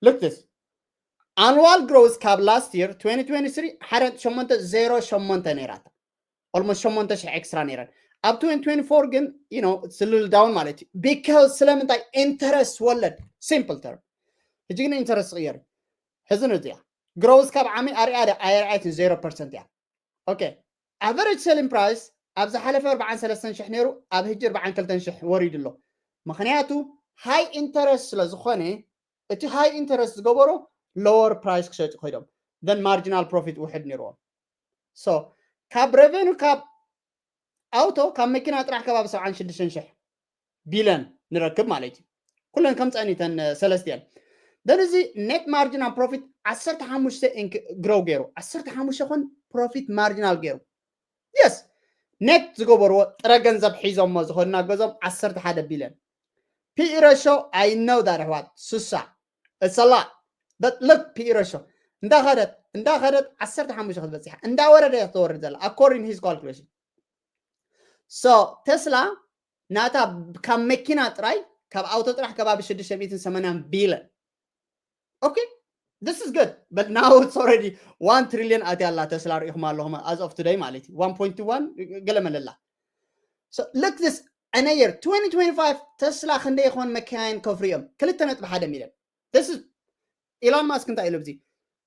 Look this. Annual growth ካብ last year twenty twenty-three ሓደ ነጥቢ ሸሞንተ ዜሮ ሸሞንተ ነይራታ። Almost ሸሞንተ ሽሕ extra ነይረን። ኣብ twenty twenty-four ግን you know it's a little down ማለት እዩ። Because ስለምንታይ? Interest ወለድ። Simple term። ሕጂ ግን interest ይቕየር። ሕዚ ንዚኣ growth ካብ ዓሚ ኣርያ ኣይርኣየትን ዜሮ ፐርሰንት እያ። Okay. Average selling price ኣብ ዝሓለፈ ኣርባዓን ሰለስተን ሽሕ ነይሩ፣ ኣብ ሕጂ ኣርባዓን ክልተን ሽሕ ወሪዱ ኣሎ። ምኽንያቱ high interest ስለ ዝኾነ እቲ high interest ዝገበሮ lower price ክሸጡ ኮይዶም then marginal profit ውሕድ ነይርዎም። So ካብ revenue ካብ ኣውቶ ካብ መኪና ጥራሕ ከባቢ ሰብዓን ሽዱሽተን ሽሕ ቢልዮን ንረክብ ማለት እዩ። ኩለን ከምፀን እተን ሰለስቲአን then እዚ net marginal profit ዓሰርተ ሓሙሽተ grow ገይሩ ዓሰርተ ሓሙሽተ ኮን profit marginal ገይሩ yes net ዝገበርዎ ጥረ ገንዘብ ሒዞሞ ዝኾንና ገዞም ዓሰርተ ሓደ ቢልዮን P E ratio I know that ኣሕዋት ስሳ it's a lot but look P E ratio እንዳኸደት እንዳኸደት ዓሰርተ ሓሙሽተ ክትበፅሕ እንዳወረደ እያ ትወርድ ዘላ according his calculation. So ቴስላ ናታ ካብ መኪና ጥራይ ካብ ኣውቶ ጥራሕ ከባቢ ሽዱሽተ ሚእትን ሰማንያን ቢልዮን Okay, this is good. But now it's already one trillion ኣትያ ኣላ ቴስላ ርኢኹም ኣለኹም as of today ማለት እዩ one point one ገለ መለላ. So look this in a year twenty twenty-five ቴስላ ክንደይ ይኾን መካይን ከፍርዮም ክልተ ነጥቢ ሓደ ሚልዮን. This is Elon Musk እንታይ ኢሉ ኣብዚ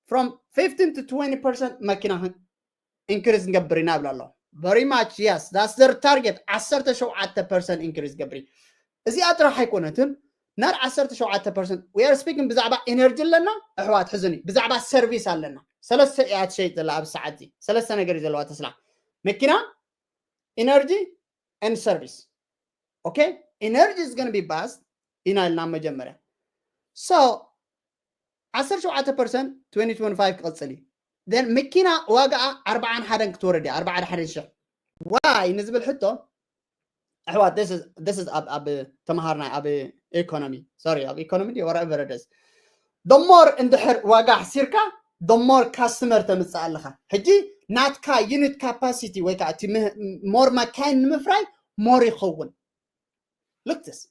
from fifteen to twenty percent መኪና increase ንገብር ኢና ይብል ኣሎ። Very much yes that's their target ዓሰርተ ሸውዓተ percent increase ገብሪ። እዚኣ ጥራሕ ኣይኮነትን ናር ዓሰርተ ሸውዓተ percent we are speaking ብዛዕባ energy ኣለና ኣሕዋት ሕዝኒ ብዛዕባ service ኣለና። ሰለስተ እያ ትሸይጥ ዘላ ኣብ ሰዓት እዚ ሰለስተ ነገር እዩ ዘለዋ ቴስላ መኪና energy and service. Okay, energy is going to be bust ኢና ኢልና መጀመርያ so ዓሰርተ ሸውዓተ percent twenty twenty-five ክቕፅል እዩ then መኪና ዋጋኣ ኣርባዓን ሓደን ክትወርድ እያ ኣርባዓን ሓደን ሽሕ ዋይ ንዝብል ሕቶ ኣሕዋት this is ኣብ ተምሃርና ኣብ economy sorry ኣብ economy whatever it is the more እንድሕር ዋጋ ኣሕሲርካ the more customer ተምፅእ ኣለኻ ሕጂ ናትካ unit capacity ወይ ከዓ more መካይን ንምፍራይ more ይኸውን look this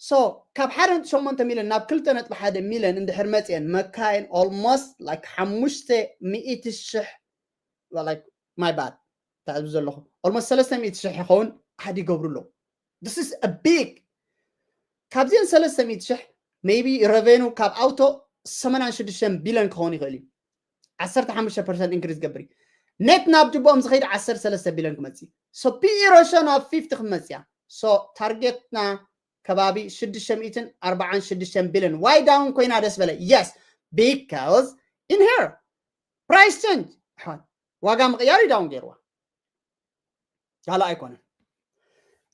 so ካብ ሓደ ነጥቢ ሸሞንተ ሚልዮን ናብ ክልተ ነጥቢ ሓደ ሚልዮን እንድሕር መፅአን መካይን almost like ሓሙሽተ ሚእቲ ሽሕ like my bad ተዕዝቡ ዘለኹ almost ሰለስተ ሚእቲ ሽሕ ይኸውን ሓደ ይገብሩ ኣለዉ this is a big ካብዚአን ሰለስተ ሚእቲ ሽሕ maybe revenue ካብ ኣውቶ ሰማንያን ሽዱሽተን ቢልዮን ክኸውን ይኽእል እዩ ዓሰርተ ሓሙሽተ percent increase ገብሪ net ናብ ጅቦኦም ዝኸይድ ዓሰርተ ሰለስተ ቢልዮን ክመፅእ so P E ratio ናብ fifty ክመፅያ so targetና ከባቢ ሽዱሽተ ሚእትን ኣርባዓን ሽዱሽተን ቢልዮን why down ኮይና ደስ በለ yes because in here price change ዋጋ ምቕያር እዩ down ገይርዋ ካልእ ኣይኮነን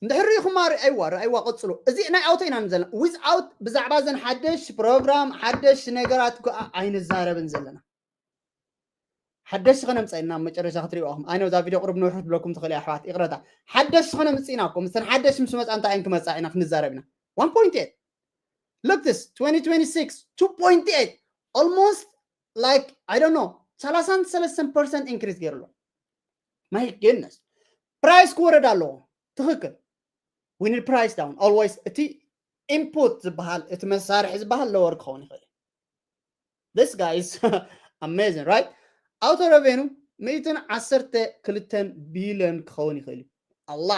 እንድሕር ርኢኹማ ርኣይዋ ርኣይዋ ቀፅሉ እዚ ናይ ኣውቶ ኢና ንዘለና without ብዛዕባ ዘን ሓደሽ ፕሮግራም ሓደሽ ነገራት ኣይንዛረብን ዘለና ሓደሽ ዝኾነ ምፃ ኢና መጨረሻ ክትሪእኹም ኣነ እዛ ቪድዮ ቅሩብ ንውሕ ክትብለኩም ትኽእል ኣሕዋት ይቕረታ ሓደሽ ዝኾነ ምፅእና እኮ ምስተን ሓደሽ ምስ መፃ እንታይ እየን ክመፃ ኢና ክንዛረብ ኢና one point eight look this twenty twenty-six two point eight almost like I don't know ሰላሳን ሰለስተን percent increase ገይሩ ኣሎ my goodness price ክወረድ ኣለዎ ትኽክል we need price down always እቲ input ዝበሃል እቲ መሳርሒ ዝበሃል lower ክኸውን ይኽእል this guy is amazing right ኣውቶ revenue ሚእትን ዓሰርተ ክልተን ቢልዮን ክኸውን ይኽእል እዩ ኣላ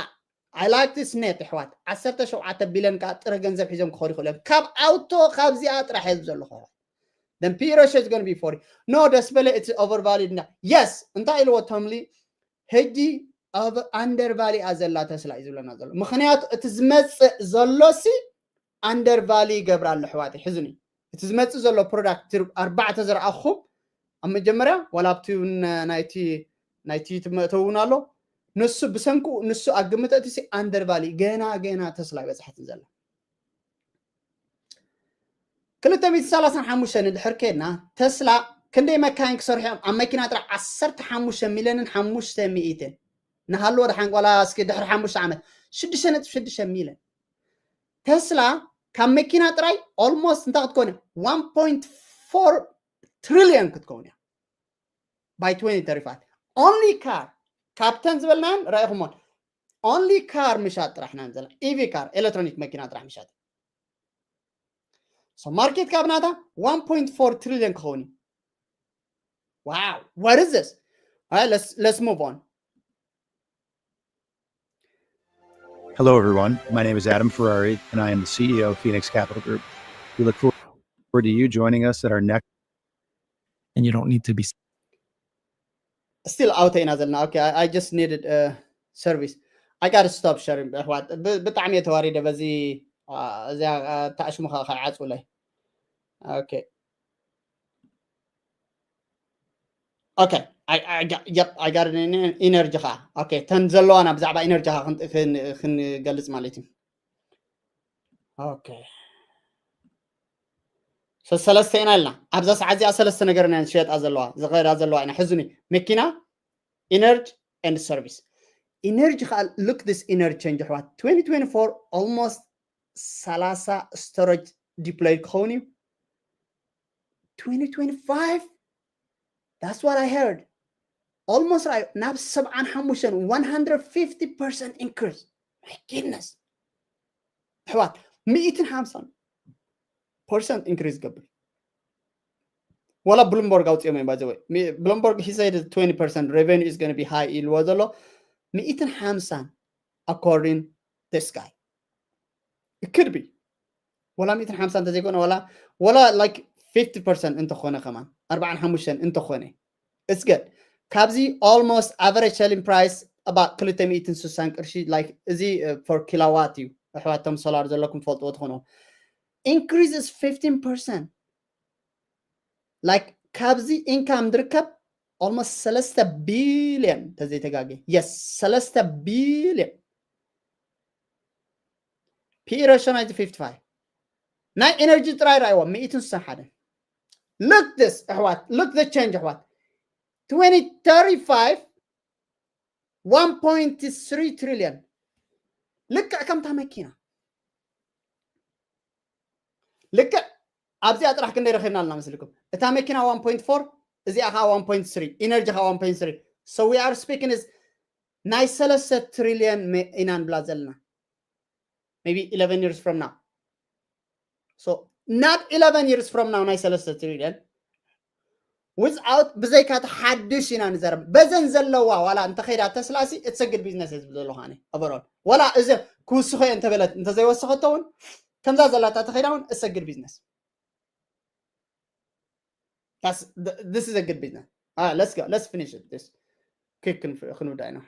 I like this net ኣሕዋት ዓሰርተ ሸውዓተ ቢልዮን ከዓ ጥረ ገንዘብ ሒዞም ክኸዱ ይኽእሉ እዮም ካብ ኣውቶ ካብዚኣ ጥራሕ እየ ዘለኹ ኣሕዋት then P E ratio is going to be forty no ደስ በለ it's overvalued እና yes እንታይ ኢልዎ ተምሊ ሕጂ under value እያ ዘላ ተስላ እዩ ዝብለና ዘሎ። ምኽንያቱ እቲ ዝመፅእ ዘሎ ሲ under value ይገብራ ኣሎ ኣሕዋተይ። ሕዝኒ፣ እቲ ዝመፅእ ዘሎ product፣ ኣርባዕተ ዝረኣኹም ኣብ መጀመርያ ዋላ ኣብቲ እውን ናይቲ ናይቲ መእተዊ እውን ኣሎ። ንሱ ብሰንኩ ንሱ ኣብ ግምት እቲ ሲ under value፣ ገና ገና ተስላ ኣይበፅሐትን ዘላ። ክልተ ሚእቲ ሰላሳን ሓሙሽተን እንድሕር ከድና፣ ተስላ ክንደይ መካይን ክሰርሑ እዮም? ኣብ መኪና ጥራሕ ዓሰርተ ሓሙሽተ ሚልዮንን ሓሙሽተ ሚእትን። ንሃልዎ ደሓን ጓላ እስኪ ድሕሪ ሓሙሽተ ዓመት ሽዱሽተ ነጥቢ ሽዱሽተ ሚልዮን። ተስላ ካብ መኪና ጥራይ almost እንታይ ክትኮን እያ? one point four trillion ክትከውን እያ by twenty thirty-five። Only car፣ ካብተን ዝበልናን ራኢኹሞን፣ only car ምሻጥ ጥራሕ ኢና ዘለና። ኢቪ ካር፣ ኤሌክትሮኒክ መኪና ጥራሕ ምሻጥ። So ማርኬት ካፕ ናታ one point four trillion ክኸውን እዩ። Wow, what is this? All right, let's let's move on. Hello, everyone. My name is Adam Ferrari, and I am the C E O of Phoenix Capital Group. We look forward to you joining us at our next. And you don't need to be Still out ኢና ዘለና። Okay, I, I just needed a service. I gotta stop sharing ኣሕዋት። ብ- ብጣዕሚ እየ ተዋሪደ በዚ አ፣ እዚኣ አ፣ ታሽሙ ከ ከይዓፅውለይ። Okay. Okay. I, I, got- yep, I got an ener- energy ከዓ። Okay, ተን ዘለዋና ብዛዕባ ኢነርጂ ከዓ ክን- ክን- ክንገልፅ ማለት እዩ። Okay. So ሰለስተ ኢና ኢልና። ኣብዛ ሰዓት እዚኣ ሰለስተ ነገር ኢና ዝሸጣ ዘለዋ ዝኸዳ ዘለዋ ኢና። ሕዝኒ፣ መኪና፣ ኢነርጂ and service። ኢነርጂ ከዓ look this ኢነርጂ ቼንጅ ኣሕዋት። twenty twenty-four almost ሰላሳ storage deploy ክኸውን እዩ። twenty twenty-five, that's what I heard, almost right ናብ ሰብዓን ሓሙሽተን one hundred fifty percent increase. My goodness ኣሕዋት፣ ሚእትን ሓምሳን percent increase ገብር። ዋላ ብሉምበርግ ኣውፅኦም እዮም። By the way, ብሉምበርግ he said twenty percent revenue is going to be high ኢልዎ ዘሎ። ሚእትን ሓምሳን according this guy, it could be ዋላ ሚእትን ሓምሳን እንተዘይኮነ ዋላ ዋላ like fifty percent እንተኾነ ከማን ኣርባዓን ሓሙሽተን እንተኾነ it's good። ካብዚ almost average selling price about ክልተ ሚእትን ስሳን ቅርሺ like እዚ for kilowatt እዩ። ኣሕዋቶም ሶላር ዘለኩም ፈልጥዎ ትኾኑ። Increase is fifteen percent። Like ካብዚ ኢንካም ዝርከብ almost ሰለስተ ቢልዮን ተዘይተጋገ። Yes, ሰለስተ ቢልዮን። P E ratio ናይቲ fifty-five። ናይ ኢነርጂ ጥራይ ራእይዎ ሚእትን ስሳን ሓደን። Look this ኣሕዋት፣ look the change ኣሕዋት። twenty thirty-five one point three trillion። ልክዕ ከምታ መኪና ልክዕ ኣብዚኣ ጥራሕ ክንደይ ረኺብና ኣለና መስልኩም? እታ መኪና one point four፣ እዚኣ ከዓ one point three፣ ኢነርጂ ከዓ one point three። So we are speaking is ናይ ሰለስተ ትሪልዮን ኢና ንብላ ዘለና። Maybe eleven years from now. So not eleven years from now ናይ ሰለስተ ትሪልዮን without ብዘይካ እቲ ሓድሽ ኢና ንዘረብ። በዘን ዘለዋ ዋላ እንተኸይዳ ተስላ ሲ it's a good business እየ ዝብል ዘለኹ ኣነ። Overall ዋላ እዚ ክውስኾ እየ እንተበለት እንተዘይወሰኸቶ እውን ከምዛ ዘላታ ተኸይዳ እውን it's a good business። That's th- this is a good business. All right, let's go. Let's finish it. This quick ክንውዳእ ኢና።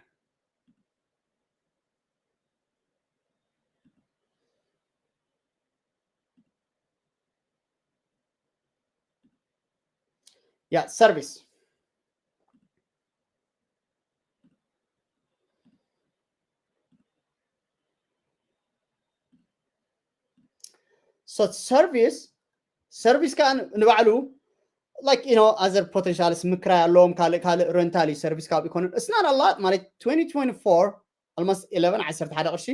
Yeah, service. So service service ከዓ ንባዕሉ like you know other potentials ምክራይ ኣለዎም። ካልእ ካልእ ሬንታል እዩ። ሰርቪስ ካብ ኢኮኖሚ it's not a lot ማለት twenty twenty-four almost eleven ዓሰርተ ሓደ ቅርሺ።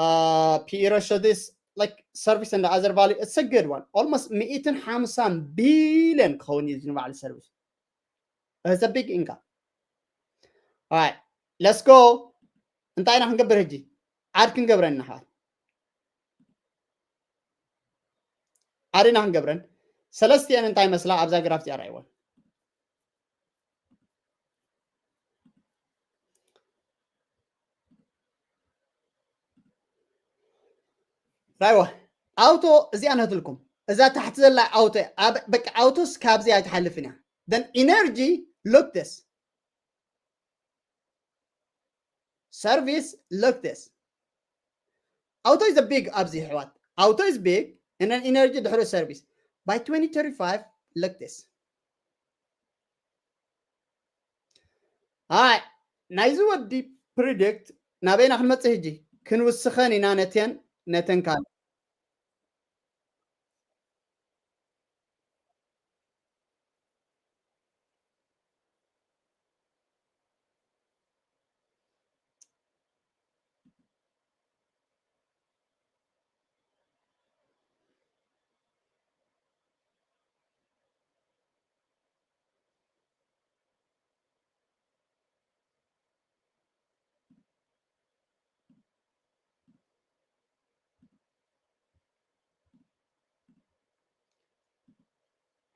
Uh, P E ratio this like service and other value it's a good one. Almost ሚእትን ሓምሳን ቢልዮን ክኸውን እዩ ንባዕሉ ሰርቪስ። It's a big income. All right, let's go. እንታይ ኢና ክንገብር ሕጂ? ዓድ ክንገብረን ንሓዋት ዓድ ኢና ክንገብረን። ሰለስቲአን እንታይ መስላ ኣብዛ ግራፍ እዚኣ ራእይወን። ራይዋ ኣውቶ እዚኣ ነትልኩም እዛ ታሕቲ ዘላ ኣውቶ እያ። ኣብ በቃ ኣውቶስ ካብዚ ኣይትሓልፍን እያ። Then ኢነርጂ look this service, look this. Auto is a big ኣብዚ ኣሕዋት. Auto is big, and then energy ድሕሪ service. By twenty thirty-five, look this. ኣይ ናይዚ ወዲ ፕሪዲክት ናበይና ክንመፅእ ሕጂ? ክንውስኸን ኢና ነተን ነተን ካልእ።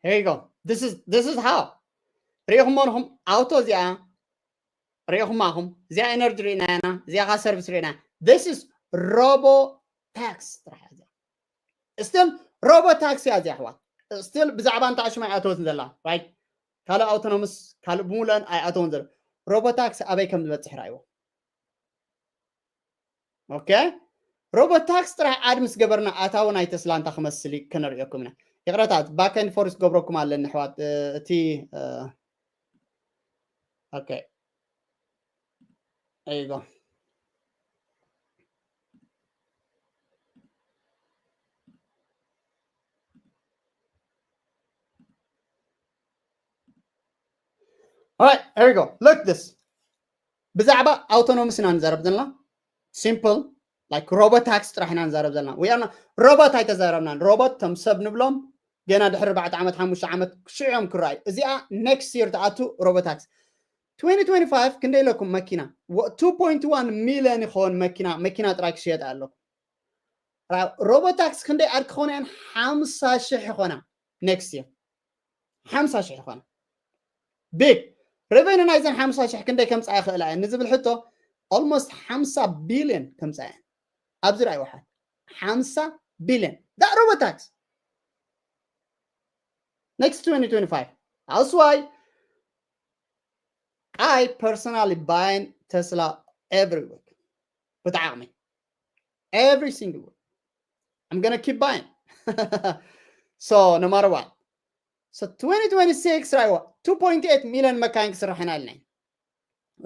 Here you go. This is this is how. ሪኢኹሞ ንኹም ኣውቶ እዚኣ ሪኢኹማ ኹም እዚኣ ኤነርጂ ሪኢና ኢና እዚኣ ካ ሰርቪስ ሪኢና። This is robo tax ጥራሕ እዚኣ። Still robo tax እያ እዚኣ ኣሕዋት። Still ብዛዕባ እንታ ሽማ ኣይኣተወትን ዘላ right። ካልእ ኣውቶኖምስ ካልእ ብሙሉአን ኣይኣተውን ዘሎ። ሮቦ ታክሲ ኣበይ ከም ዝበፅሕ ራእይዎ። ኦኬ ሮቦ ታክስ ጥራሕ ኣድ ምስ ገበርና ኣታዊ ናይ ተስላ እንታ ክመስል እዩ ከነርእየኩም ኢና። ይቕረታ ባክ ኤንድ ፎርስ ገብረኩም ኣለኒ ኣሕዋት። እ፣ እቲ እ፣ ኦኬ there you go. All right, here we go. Look this. ብዛዕባ ኣውቶኖምስ ኢና ንዛረብ ዘለና። ሲምፕል like ሮቦት ታክሲ ጥራሕ ኢና ንዛረብ ዘለና። We are not ሮቦት ኣይተዛረብናን። ሮቦት ከም ሰብ ንብሎም ገና ድሕሪ ኣርባዕተ ዓመት ሓሙሽተ ዓመት ሽዑ እዮም ክረኣዩ። እዚኣ ኔክስት ይር ትኣቱ ሮቦት ታክሲ። twenty twenty-five ክንደይ ኢለኩም መኪና? two point one ሚልዮን ይኸውን መኪና፣ መኪና ጥራይ ክሽየጥ ኣለኩም። ሮቦት ታክሲ ክንደይ ኣድ ክኾና እየን? ሓምሳ ሽሕ ይኾና ኔክስት ይር። ሓምሳ ሽሕ ይኾና። ቢግ ሬቨኒ ናይዘን ሓምሳ ሽሕ ክንደይ ከምፃ ይኽእላ እየን ንዝብል ሕቶ ኦልሞስት ሓምሳ ቢልዮን ከምፃ እየን። ኣብዚ ራእይ ውሓት ሓምሳ ቢልዮን ዳ ሮቦት ታክሲ። Next twenty twenty-five. That's why I personally buying Tesla every week. ብጣዕሚ every single week. I'm gonna keep buying. So no matter what. So twenty twenty-six ራእይዋ two point eight ሚልዮን መካይን ክስራሕ ኢና ኢልና ኢና።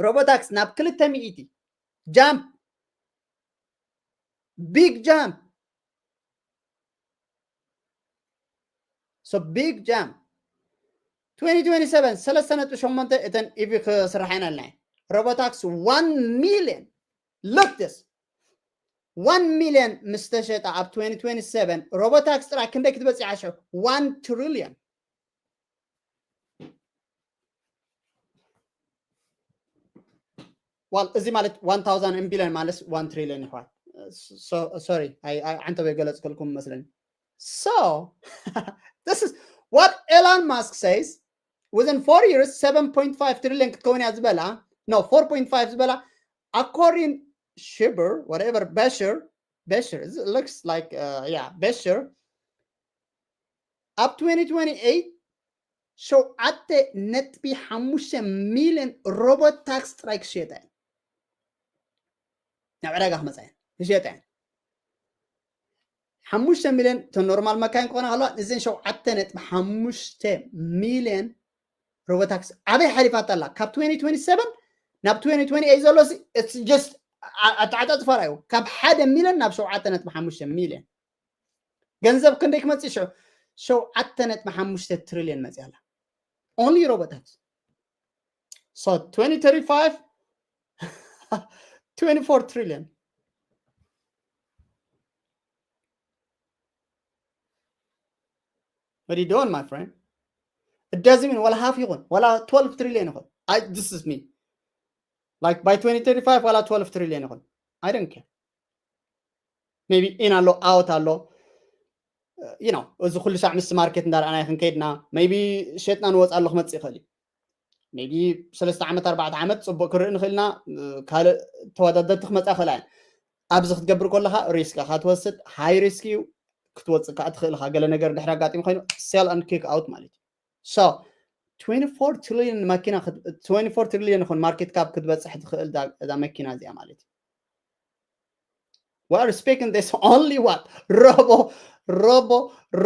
ሮቦታክስ ናብ ክልተ ሚእቲ ጃምፕ ቢግ ጃምፕ so big jump twenty twenty-seven ሰለስተ ነጥቢ ሸሞንተ እተን ኢቪ ክስራሕ ኢና ኢልና ኢና። ሮቦታክስ one million look this one million ምስ ተሸጠ ኣብ twenty twenty-seven ሮቦታክስ ጥራይ ክንደይ ክትበፅሕ ሽዑ one trillion well እዚ ማለት one thousand ቢልዮን ማለት one trillion ይኳል። Sorry ዓንተበ ገለፅክልኩም መስለኒ። So this is what Elon Musk says. Within four years seven point five trillion ክትከውን እያ ዝበላ no four point five ዝበላ according Shiber whatever Besher Besher looks like uh, yeah Besher ኣብ twenty twenty-eight ሸውዓተ ነጥቢ ሓሙሽተ ሚልዮን ሮቦት ታክስ ጥራይ ክሽየጣ እየን ናብ ዕዳጋ ክመፃ እየን ክሽየጣ እየን ሓሙሽተ ሚልዮን እተን ኖርማል መካይን ክኾና ከለዋ እዘን ሸውዓተ ነጥቢ ሓሙሽተ ሚልዮን ሮቦታክስ ኣበይ ሓሊፋታ ኣላ ካብ twenty twenty-seven ናብ twenty twenty-eight ዘሎ just ኣተዓጣጥፋ ራዩ ካብ ሓደ ሚልዮን ናብ ሸውዓተ ነጥቢ ሓሙሽተ ሚልዮን ገንዘብ ክንደይ ክመፅእ ሽዑ ሸውዓተ ነጥቢ ሓሙሽተ ትሪልዮን መፅያ ኣላ only ሮቦታክስ so twenty thirty-five twenty-four trillion What are you doing, my friend? It doesn't mean ولا half ይኹን ولا twelve trillion ይኹን. I this is me. Like by twenty thirty-five ولا twelve trillion ይኹን. I don't care. Maybe in ኣሎ out ኣሎ. You know እዚ ኩሉ ሻዕ ምስ ማርኬት እንዳረኣና ይኽን ከይድና maybe ሸጥና ንወፅ ኣሎ ክመፅእ ይኽእል እዩ maybe ሰለስተ ዓመት ኣርባዕተ ዓመት ፅቡቅ ክርኢ ንኽእልና ካልእ ተወዳደርቲ ክመፃ ይኽእላ እየን ኣብዚ ክትገብር ከለካ risk ኢካ ትወስድ high risk እዩ ክትወፅእ ከዓ ትኽእል ኢካ ገለ ነገር ድሕሪ ኣጋጢሙ ኮይኑ sell and kick out ማለት እዩ so twenty-four trillion መኪና፣ twenty-four trillion ይኹን market cap ክትበፅሕ ትኽእል እዛ መኪና እዚኣ ማለት እዩ። We are speaking this only what? Robo, robo,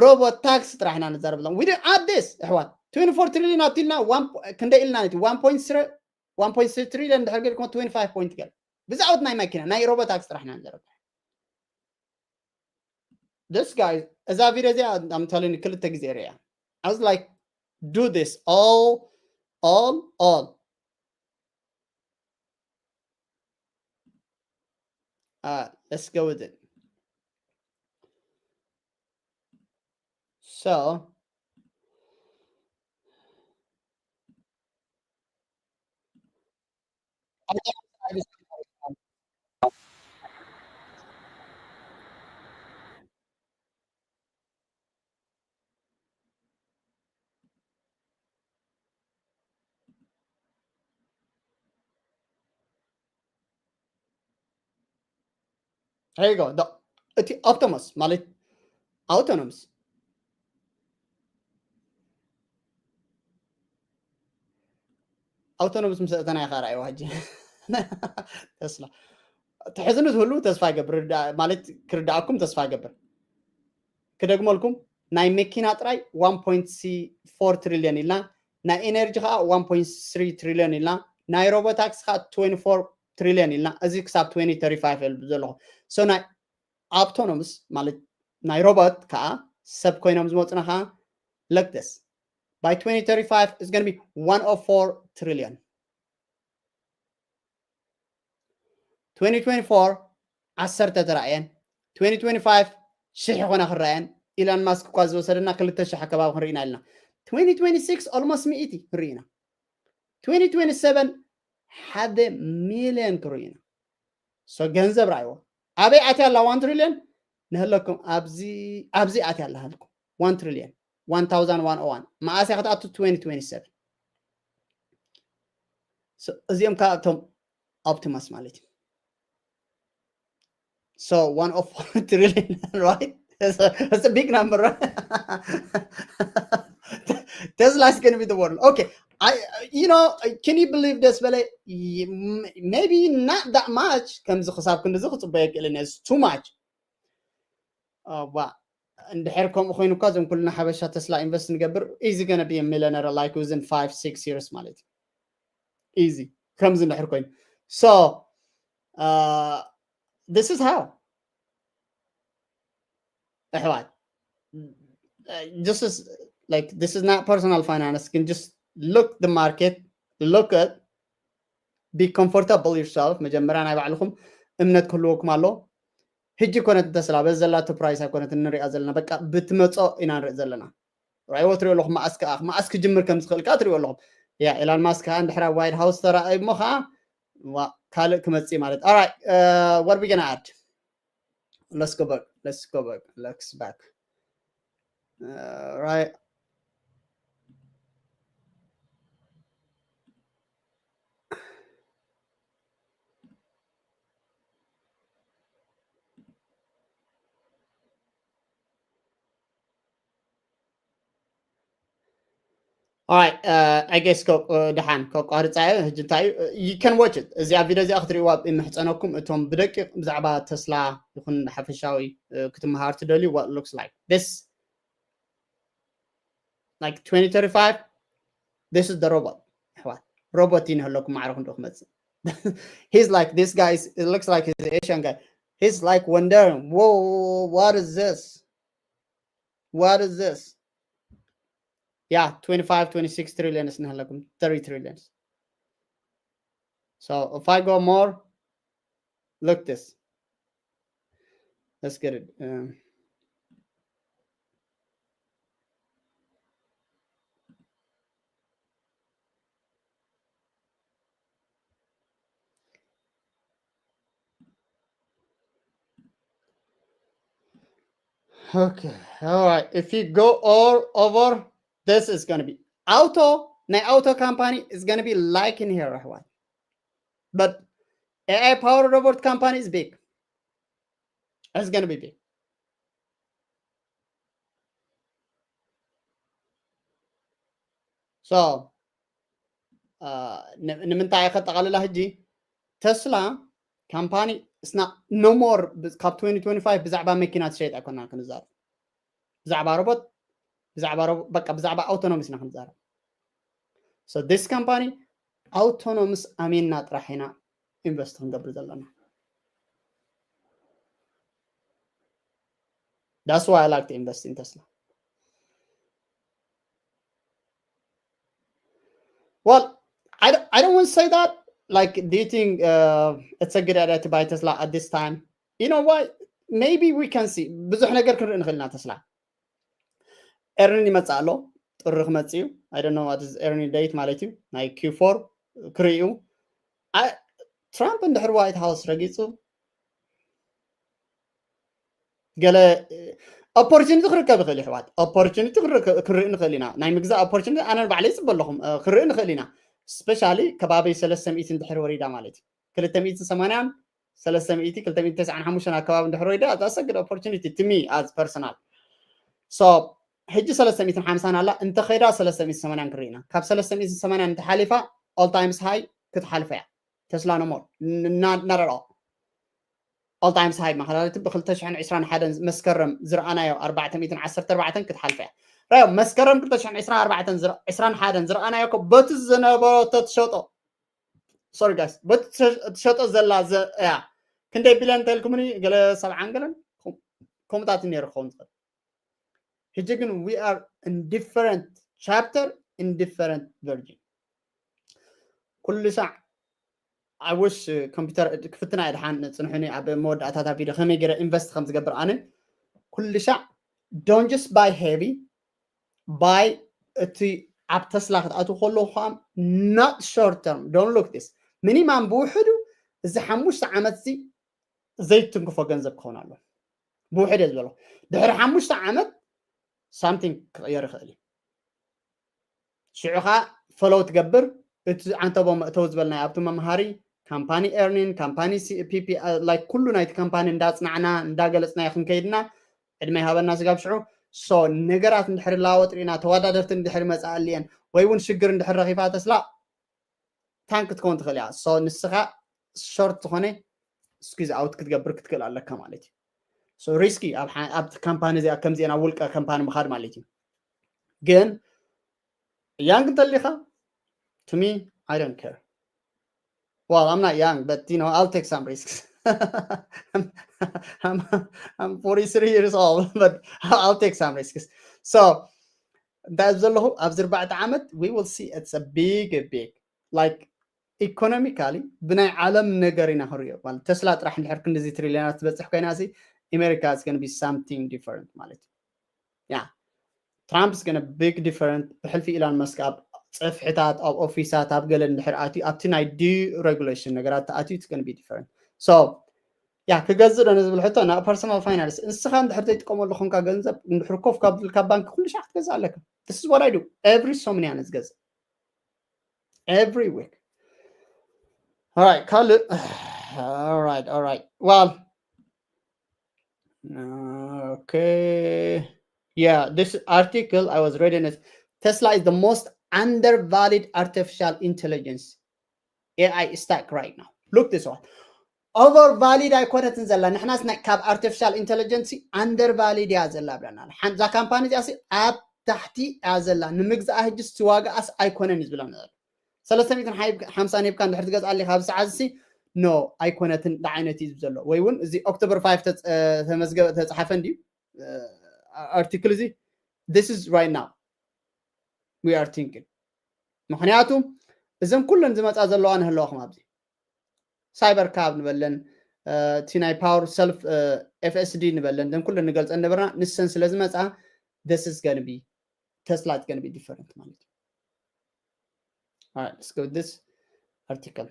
robo tax ጥራሕ ኢና ንዛረብ ዘለና። We don't add this ኣሕዋት። twenty-four trillion ኣብቲ ኢልና ክንደይ ኢልና ነቲ one point three trillion ድሕር ገይርኩም twenty-five point ገለ ብዛዕወት ናይ መኪና ናይ robo tax ጥራሕ ኢና ንዛረብ። This guy እዛ ቪድዮ እዚኣ I'm telling you ክልተ ግዜ ርእያ። I was like, do this all, all, all. Uh, let's go with it. So, Here you go. እቲ Optimus ማለት autonomous autonomous ምስ እተና ኢኻ ርኣይዋ ሕጂ። ተስላ ተሕዝኑ ትህሉ ተስፋ ይገብር ማለት ክርዳእኩም ተስፋ ይገብር። ክደግመልኩም ናይ መኪና ጥራይ one point four trillion ኢልና፣ ናይ energy ከዓ one point three trillion ኢልና፣ ናይ robotaxi ከዓ twenty-four trillion ኢልና፣ እዚ ክሳብ twenty thirty-five እብል ዘለኹ። So ናይ autonomous ማለት ናይ robot ከዓ ሰብ ኮይኖም ዝመፁና ከዓ like this. By twenty thirty-five it's going to be one oh four trillion. Twenty twenty-four ዓሰርተ ተራእየን፣ twenty twenty-five ሽሕ ይኾና ክረኣየን። ኢላን ማስክ እኳ ዝወሰደና ክልተ ሽሕ ኣከባቢ ክንርኢና ኢልና። Twenty twenty-six almost ሚእቲ ክንርኢ ኢና። Twenty twenty-seven ሓደ ሚልዮን ክንርኢ ኢና። So ገንዘብ ረኣይዎ። ኣበይ ኣትያ ኣላ one trillion? ንህለኩም ኣብዚ ኣብዚ ኣትያ ኣላ ሃልኩም one trillion one thousand one oh one መኣስ እያ ክትኣቱ? Twenty twenty-seven። So እዚኦም ከዓ እቶም Optimus ማለት እዩ። So one of trillion, right? That's a, that's a big number, right? Tesla is going to be the world. Okay, I, you know, can you believe this? But maybe not that much. ከምዚ ክሳብ ክንድዚ ክፅበዮ ይክእልን፣ it's too much. ዋ እንድሕር ከምኡ ኮይኑ እኳ እዞም ኩልና ሓበሻ ተስላ invest ንገብር easy gonna be a millionaire like within five six years ማለት እዩ። Easy ከምዚ እንድሕር ኮይኑ። So uh, this is how ኣሕዋት just is like this is not personal finance ግን just look the market, look at, be comfortable yourself። መጀመርያ ናይ ባዕልኹም እምነት ክህልወኩም ኣሎ። ሕጂ ኮነት ተስላ በዚ ዘላቶ price ኣይኮነት እንሪኣ ዘለና፣ በቃ ብትመፆ ኢና ንርኢ ዘለና። ራይዎ ትሪኦ ኣለኹም፣ መኣስ ከዓ መኣስ ክጅምር ከም ዝኽእል ከዓ ትሪኦ ኣለኹም። ያ ኢላን ማስክ ከዓ እንድሕር ኣብ ዋይት ሃውስ ተራእዩ እሞ ከዓ ካልእ ክመፅእ ማለት። Alright, what we gonna add? Let's go back. Let's go back. Let's back. Right. Alright, uh, I guess ደሓን ከቋርፃ እየ። ሕጂ እንታይ እዩ? You can watch it። እዚኣ ቪድዮ እዚኣ ክትሪእዋ ይምሕፀነኩም። እቶም ብደቂቕ ብዛዕባ ተስላ ይኹን ሓፈሻዊ ክትመሃር ትደልዩ what looks like this, like twenty thirty-five, this is the robot. ኣሕዋት robot እዩ ንህለኩም ማዕረ ክንዶ ክመፅእ። He's like this guy, it looks like he's an Asian guy. He's like wondering, whoa, what is this? What is this? Yeah, twenty-five, twenty-six trillions ንህለኩም, thirty trillions. So if I go more, look this. Let's get it. Um, okay, all right. If you go all over, this is gonna be auto. ናይ auto company is gonna be like in here, ኣሕዋት. But A I power robot company is big. It's gonna be big. So ንምንታይ ከጠቓልላ ሕጂ? ተስላ ካምፓኒ እስና ኖሞር ካብ twenty twenty-five ብዛዕባ መኪና ትሸይጥ ኣይኮና ክንዛረብ። ብዛዕባ ሮቦት ብዛዕባ በቃ ብዛዕባ ኣውቶኖሚስ ኢና ክንዛረብ። So this company ኣውቶኖሚስ ኣሜንና ጥራሕ ኢና ኢንቨስት ክንገብር ዘለና። That's why I like to invest in Tesla. Well, I don't, I don't want to say that. Like, do you think uh, it's a good idea to buy Tesla at this time? You know what? Maybe we can see. ብዙሕ ነገር ክንርኢ ንኽእል ኢና ተስላ። ኤርኒን ይመጽእ ኣሎ። ጥሪ ክመጽእ እዩ። I don't know what is earning date ማለት እዩ። ናይ Q four ክርኢ እዩ። ትራምፕ እንድሕር ዋይት ሃውስ ረጊጹ ገለ ኦፖርቹኒቲ ክርከብ ይኽእል ይሕዋት። ኦፖርቹኒቲ ክንርኢ ንኽእል ኢና። ናይ ምግዛእ ኦፖርቹኒቲ ኣነ ባዕለይ ይፅበ ኣለኹም ክንርኢ ንኽእል ኢና። ስፔሻሊ ከባቢ ሰለስተ ሚእቲ እንድሕር ወሪዳ ማለት እዩ። ክልተ ሚእቲ ሰማንያን ሰለስተ ሚእቲ ክልተ ሚእቲ ተስዓን ሓሙሽተን ኣከባቢ እንድሕር ወሪዳ that's a good opportunity to me as personal. So ሕጂ ሰለስተ ሚእትን ሓምሳን ኣላ እንተኸይዳ ሰለስተ ሚእቲ ሰማንያን ክርኢ ኢና። ካብ ሰለስተ ሚእቲ ሰማንያን እንተሓሊፋ all times high ክትሓልፈ እያ። ተስላ ኖሞር ናረኦ all times high ማክላሪቲ ብ ክልተ ሽሕን ዕስራን ሓደን መስከረም ዝረኣናዮ ኣርባዕተ ሚእትን ዓሰርተ ኣርባዕተን ክትሓልፈ እያ። ራዮ መስከረም ክልተ ሽሕን ዕስራን ኣርባዕተን ዕስራን ሓደን ዝረኣናዮ እኮ በቲ ዝነበሮ ተትሸጦ sorry guys በቲ ትሸጦ ዘላ እያ ክንደይ ቢልዮን ተልኩምኒ ገለ ሰብዓን ገለን ከምኡታት ነይሩ ክኸውን ዝኽእል። ሕጂ ግን we are in different chapter, in different version። ኩሉ ሳዕ I wish ኮምፒውተር ክፍትና እየ ድሓን ጽንሑኒ ኣብ መወዳእታታ ቪድዮ ከመይ ገይረ ኢንቨስት ከም ዝገብር ኣነ ኩሉ ሳዕ don't just buy heavy, buy እቲ ኣብ ተስላ ክትኣትው ከለኹ ከዓ not short term, don't look this minimum ብውሕዱ እዚ ሓሙሽተ ዓመት እዚ ዘይትንክፎ ገንዘብ ክኸውን ኣሎ። ብውሕድ እየ ዝበሎ ድሕሪ ሓሙሽተ ዓመት something ክቕየር ይኽእል እዩ። ሽዑ ከዓ ፈለው ትገብር እቲ ዓንተቦ መእተው ዝበልናዮ ኣብቲ መምሃሪ ካምፓኒ ኤርኒን ካምፓኒ ፒፒ like ኩሉ ናይቲ ካምፓኒ እንዳፅናዕና እንዳገለፅናዮ ክንከይድና ዕድመ ይሃበና ስጋብ ሽዑ። So ነገራት እንድሕር ላወጥ ርኢና ተወዳደርቲ እንድሕር መፃ ኣልየን ወይ እውን ሽግር እንድሕር ረኺፋ ተስላ ታንክ ክትከውን ትኽእል እያ። So ንስኻ short ዝኾነ squeeze out ክትገብር ክትክእል ኣለካ ማለት እዩ። So ሪስኪ ኣብቲ ካምፓኒ እዚኣ ከምዚአ ናብ ውልቀ ካምፓኒ ምኻድ ማለት እዩ። ግን young እንተሊኻ to me I don't care. Well, I'm not young, but you know, I'll take some risks. I'm, I'm, I'm forty-three years old, but I'll take some risks. So እንታይ ዘለኹ ኣብዚ ኣርባዕተ ዓመት we will see it's a big big like economically ብናይ ዓለም ነገር ኢና ክንሪኦ ማለት ተስላ ጥራሕ እንድሕር ክንድዚ ትሪልዮናት ትበፅሕ ኮይና ሲ America is going to be something different ማለት እዩ። Yeah, Trump is going to big different ብሕልፊ ኢላን መስክ ኣብ ፀፍሕታት ኣብ ኦፊሳት ኣብ ገለ እንድሕር ኣትዩ ኣብቲ ናይ deregulation ነገራት ተኣትዩ it's going to be different. So yeah ክገዝእ ዶ ንዝብል ሕቶ ናብ personal finance ንስኻ እንድሕር ዘይጥቀመሉ ኮንካ ገንዘብ እንድሕር ኮፍ ካብ ዝብል ካብ ባንክ ኩሉ ሻዕ ክትገዝእ ኣለካ። This is what I do every ሰሙን እያ ዝገዝእ every week. All right ካልእ all right all right well okay yeah this article I was reading is Tesla is the most undervalued artificial intelligence AI stack right now. Look this one. Overvalued ኣይኮነትን ዘላ ንሕናስ ካብ artificial intelligence undervalued እያ ዘላ ብለና እዛ ካምፓኒ እዚኣ ኣብ ታሕቲ እያ ዘላ ንምግዛኣ ሕጅስ ዋጋኣስ ኣይኮነን እዩ ዝብለና ዘሎ ሰለስተ ሚእትን ሓምሳን ሂብካ እንድሕር ትገዝኣ ኣለካ ኣብዚ ሰዓት እዚ no ኣይኮነትን ዳ ዓይነት እዩ ዘሎ ወይ እውን እዚ ኦክቶበር ፋይቭ ተመዝገበ ተፃሓፈ እንድዩ ኣርቲክል እዚ this is right now we are thinking ምክንያቱ እዘን ኩለን ዝመፃ ዘለዋ ንህለዋኹም ኣብዚ ሳይበር ካብ ንበለን እቲ ናይ power self FSD ንበለን ዘን ኩለን ንገልፀ ነበርና ንሰን ስለ ዝመፃ this is going to be Tesla is going to be different ማለት እዩ። All right, let's go with this article.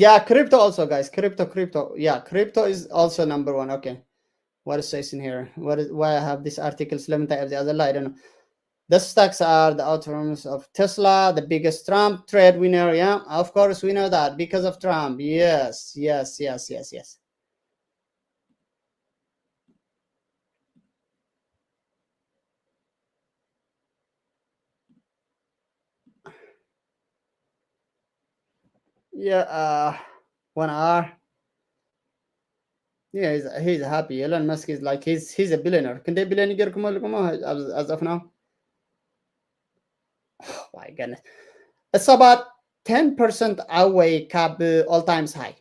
Yeah, crypto also, guys. Crypto, crypto. Yeah, crypto is also number one. Okay. What is says in here? What is why I have this article? ስለምንታይ ኣብዚኣ ዘላ? I don't know. The stocks are the outcomes of Tesla, the biggest Trump trade winner. Yeah, of course we know that because of Trump. Yes, yes, yes, yes, yes. Yeah, uh, one hour. Yeah, he's, he's happy. Elon Musk is like, he's, he's a billionaire. ክንደይ ቢልዮን ይገርኩም ኣለኩም? As of now? Oh my goodness. It's about ten percent away ካብ all times high.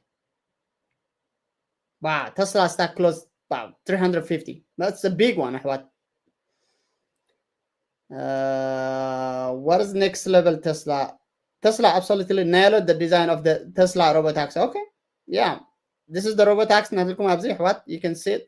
Wow, Tesla stock closed about three hundred fifty. That's a big one, what? Uh, what is next level Tesla? Tesla absolutely nailed the design of the Tesla robotaxi. Okay, yeah, this is the robotaxi. ናትልኩም ኣብዚ ኣሕዋት፣ you can see it.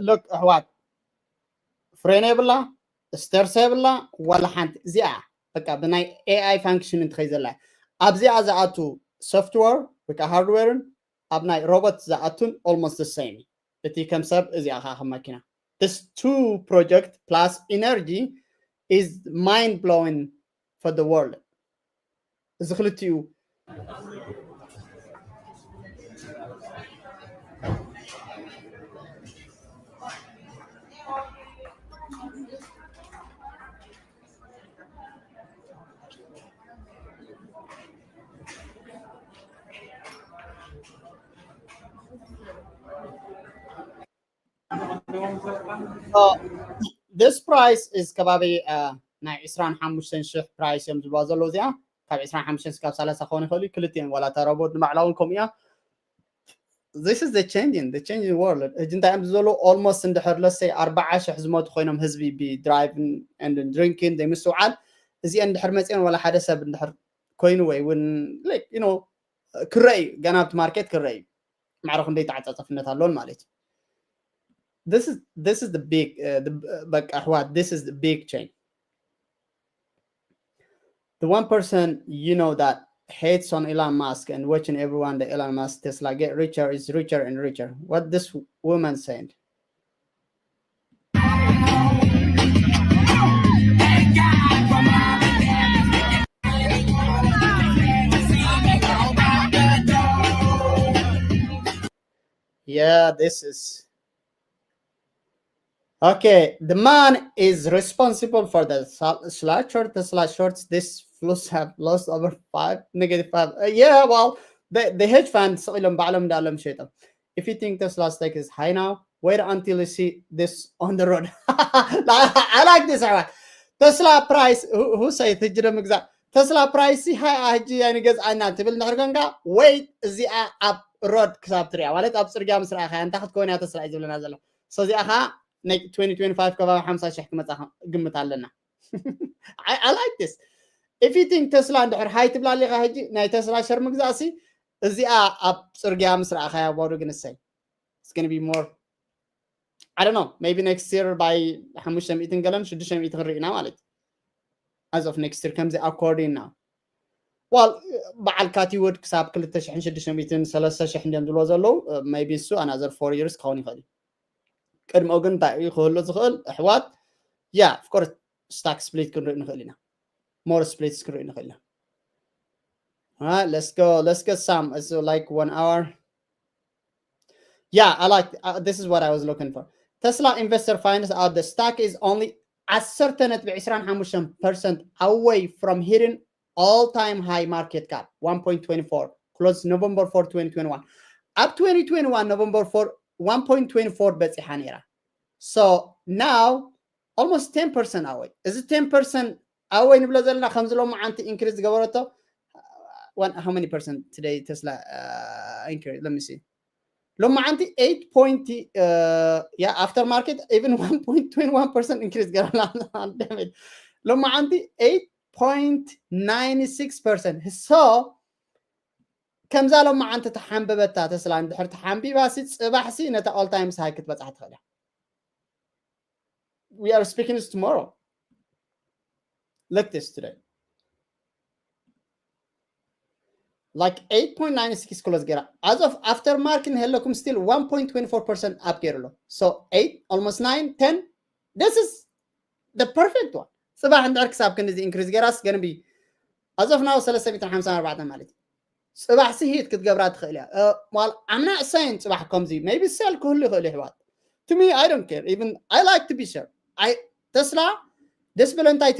Look, ኣሕዋት፣ ፍሬን የብላ፣ ስተርስ የብላ፣ ዋላ ሓንቲ። እዚኣ በቃ ብናይ ኤኣይ ፋንክሽን እንትኸይ ዘላ ኣብዚኣ ዝኣቱ ሶፍትወር ወይ ከዓ ሃርድዌርን ኣብ ናይ ሮቦት ዝኣቱን almost the same። እቲ ከም ሰብ እዚኣ ከዓ ከም መኪና። This two project plus energy is mind blowing for the world. እዚ ክልቲኡ So, this price is ከባቢ uh, ናይ ዕስራን ሓሙሽተን ሽሕ ፕራይስ እዮም ዝብዋ ዘለዉ። እዚኣ ካብ ዕስራን ሓሙሽተን ክሳብ ሰላሳ ክኸውን ይኽእል እዩ። ክልቲኤን ዋላ እታ ሮቦት ንባዕላ እውን ከምኡ እያ። This is the changing, the changing world. ሕጂ እንታይ እዮም ዝበሉ? Almost እንድሕር ለሰይ ኣርባዓ ሽሕ ዝሞቱ ኮይኖም ህዝቢ ብድራይቭን and ድሪንኪን ዘይምስትውዓል፣ እዚአን እንድሕር መፅአን ዋላ ሓደ ሰብ እንድሕር ኮይኑ ወይ እውን like you know ክረአ እዩ፣ ገና ኣብቲ ማርኬት ክረአ እዩ። ማዕረ ክንደይ ተዓፃፃፍነት ኣለዎን ማለት እዩ። This is this is the big uh, the, በቃ ኣሕዋት, this is the big change. The one person you know that hates on Elon Musk and watching everyone the Elon Musk Tesla get richer is richer and richer. What this woman said? Yeah, this is okay. The man is responsible for the sla- slasher, the slashers. This flows have lost over five, negative five. Uh, yeah, well, the, the hedge fund, ስቕ ኢሎም ባዕሎም እንዳሎም ሸይጦም። If you think Tesla stock is high now, wait until you see this on the road. I like this. Tesla price, who, who say ትጅደ ምግዛእ? ተስላ ፕራይስ ሃይ ሕጂ ኣይንገዝኣና ትብል እንድሕር ኮንካ፣ ወይ እዚኣ ኣብ ሮድ ክሳብ ትሪኣ፣ ማለት ኣብ ፅርግያ ምስ ረኣኻያ እንታይ ክትከውን እያ ተስላ እዩ ዝብለና ዘሎ። So እዚኣ ኸዓ ናይ twenty twenty-five ከባቢ ሓምሳ ሽሕ ክመፃ ግምት ኣለና። I, I like this. If you think ተስላ እንድሕር ሃይ ትብላ ኣሊኻ ሕጂ ናይ ተስላ ሸር ምግዛእሲ እዚኣ ኣብ ፅርግያ ምስ ረኣኻያ ባዶ ግን እሰይ። It's gonna be more, I don't know, maybe next year by ሓሙሽተ ሚእትን ገለን ሽዱሽተ ሚእቲ ክንርኢ ኢና ማለት እዩ። As of next year ከምዚ according now. Well, በዓል ካቲ ውድ ክሳብ ክልተ ሽሕን ሽዱሽተ ሚእትን ሰለስተ ሽሕ እንዲዮም ዝብሎ ዘለዉ። Uh, maybe እሱ another four years ክኸውን ይኽእል እዩ። ቅድሚኡ ግን እንታይ እዩ ክህሉ ዝኽእል ኣሕዋት? Yeah, of course, stock split ክንርኢ ንኽእል ኢና። More splits ክንርኢ ንኽእል ኢና። All right, let's go. Let's get some. It's like one hour. Yeah, I like. Uh, this is what I was looking for. Tesla investor finds out the stock is only ዓሰርተ ነጥቢ ዕስራን ሓሙሽተን ፐርሰንት away from hitting all time high market cap one point twenty four close November four twenty twenty one. ኣብ twenty twenty one November four one point twenty four በፂሓ ነይራ። So now almost ten percent ኣወይ። እዚ ten percent ኣወይ ንብሎ ዘለና ከምዚ ሎማዓንቲ increase ዝገበረቶ one- how many percent today Tesla uh, increase? Let me see. ሎማዓንቲ eight point uh, yeah, after market even one point twenty one percent increase ገረላ። ሎማዓንቲ eight point nine six percent. So ከምዛ ሎማዓንቲ ተሓንበበታ ተስላ እንድሕር ተሓንቢባሲ ፅባሕሲ ነታ all time high ክትበፅሓ ትኽእል እያ። We are speaking this tomorrow. Look this today. Like eight point nine six close ገይራ. As of after market ንህለኩም still one point twenty four percent up ገይሩ ኣሎ። So eight, almost nine, ten. This is the perfect one. ፅባሕ እንድሕር ክሳብ ክንድዚ increase ገይራስ going to be as of now ሰለስተ ሚእትን ሓምሳን ኣርባዕተን ማለት እዩ። ፅባሕ ስሂት ክትገብራ ትኽእል እያ። I'm not saying ፅባሕ ከምዚ maybe sell ክህሉ ይኽእል ይሕዋት። To me, I don't care. Even I like to be sure. I ተስላ ደስ ብለ እንታይ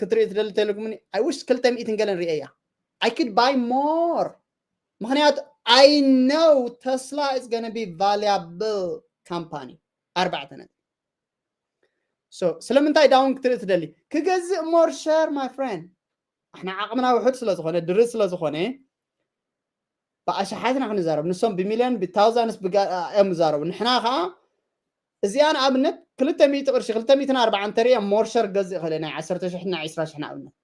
ክትርኢ ትደሊ ተልኩምኒ? I wish ክልተ ሚእትን ገለን ርእያ። I could buy more. ምክንያቱ I know Tesla is going to be valuable company። ኣርባዕተ ነጥቢ። So ስለምንታይ down ክትርኢ ትደሊ? ክገዝእ more share, my friend። ኣሕና ዓቕምና ውሑድ ስለ ዝኾነ ድርት ስለ ዝኾነ ብኣሽሓት ኢና ክንዛረብ። ንሶም ብሚልዮን ብታውዛንስ እዮም ዝዛረቡ። ንሕና ከዓ እዚኣ ንኣብነት ክልተ ሚእቲ ቅርሺ ክልተ ሚእትን ኣርባዓን እንተሪአ more share ክገዝእ ይኽእል ናይ ዓሰርተ ሽሕ ናይ ዕስራ ሽሕ ንኣብነት።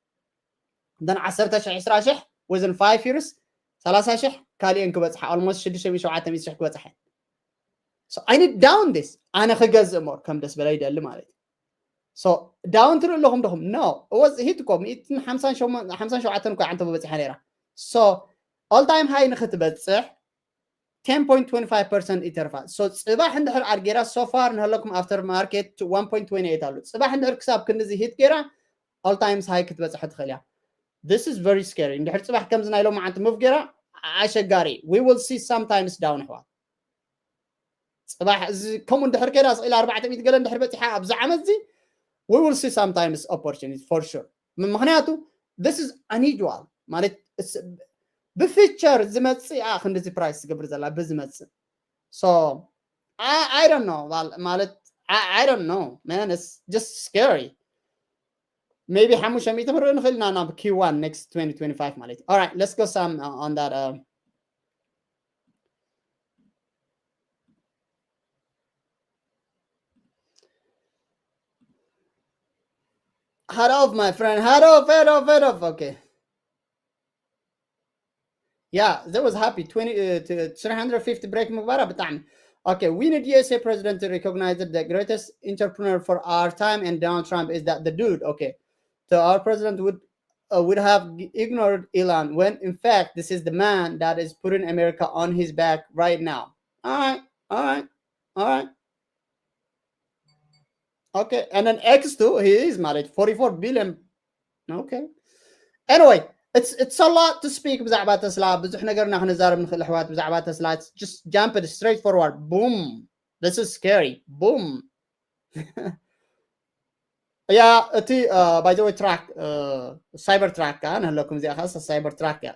እተን ዓሰርተ ሽሕ ዕስራ ሽሕ within five years ሰላሳ ሽሕ ካሊእን ክበፅሓ almost ሽዱሽተ ሚእቲ ሸውዓተ ሚእቲ ሽሕ ክበፅሓ። So I need down this ኣነ ክገዝእ more ከም ደስ በለ ይደሊ ማለት እዩ። So down ትርኢ ኣለኹም ዶኹም? No, it was hit እኮ ሚእትን ሓምሳን ሓምሳን ሸውዓተን እኮ ዓንተ በፂሓ ነይራ። So all time high ንክትበፅሕ ten point twenty five percent ይተርፋ። So ፅባሕ እንድሕር ኣድጌራ so far ንሃለኩም after market one point twenty eight ኣሎ። ፅባሕ እንድሕር ክሳብ ክንድዚ hit ገይራ all time high ክትበፅሕ ትኽእል እያ። This is very scary። እንድሕር ፅባሕ ከምዚ ናይ ሎማዓንቲ move ገይራ ኣሸጋሪ። We will see sometimes down ኣሕዋት። ፅባሕ እዚ ከምኡ እንድሕር ከይዳ ስቕ ኢላ ኣርባዕተ ሚእቲ ገለ እንድሕር በፂሓ ኣብዚ ዓመት እዚ we will see sometimes opportunity for sure። ምክንያቱ this is unusual ማለት ብፊቸር ዝመፅእ እያ ክንድዚ ፕራይስ ትገብር ዘላ ብዝመፅእ። So I, I don't know ማለት I, I don't know, man, it's just scary. Maybe ሓሙሽተ ሚእቲ ክንርኢ ንኽእል ኢና ናብ Q one next twenty twenty-five ማለት እዩ። All right, let's go some uh, on that uh, Head off, my friend. Head off, head off, head off. Okay. Yeah, that was happy. Twenty, uh, to three hundred fifty break ምግባራ ብጣዕሚ። Okay, we need U S A president to recognize the greatest entrepreneur for our time and Donald Trump is that the dude. Okay. So our president would uh, would have ignored Elon when in fact this is the man that is putting America on his back right now. All right, all right, all right. Okay, and then X too, he is ማለት forty-four billion. Okay. Anyway, it's it's a lot to speak ብዛዕባ ተስላ ብዙሕ ነገርና ክንዛረብ ንኽእል ኣሕዋት ብዛዕባ ተስላ. It's just jump it straight forward. Boom. This is scary. Boom. Yeah, እቲ uh, by the way track uh, cyber track ከኣ ንህለኩም እዚኣ ከኣ cyber track እያ.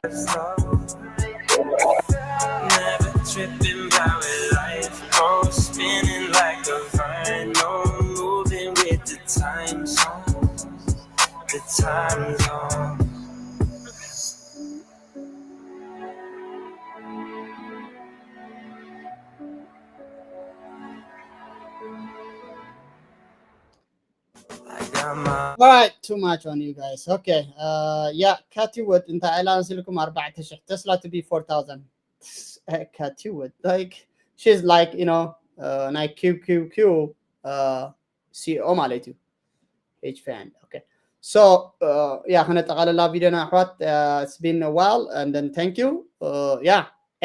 Never tripping about life, no spinning like a vine, no moving with the time zone, the time zone. All right, too much on you guys. Okay, uh, yeah, Cathy Wood, እንታይ ኢላ መሲልኩም ኣርባዕተ ሽሕ Tesla to be four thousand. Cathy Wood, like, she's like, you know, uh, ናይ Q Q Q uh, C E O ማለት እዩ. Hedge fund. Okay. So, uh, yeah, ከነጠቓልላ ቪድዮና ኣሕዋት, uh, it's been a while and then thank you. Uh, yeah,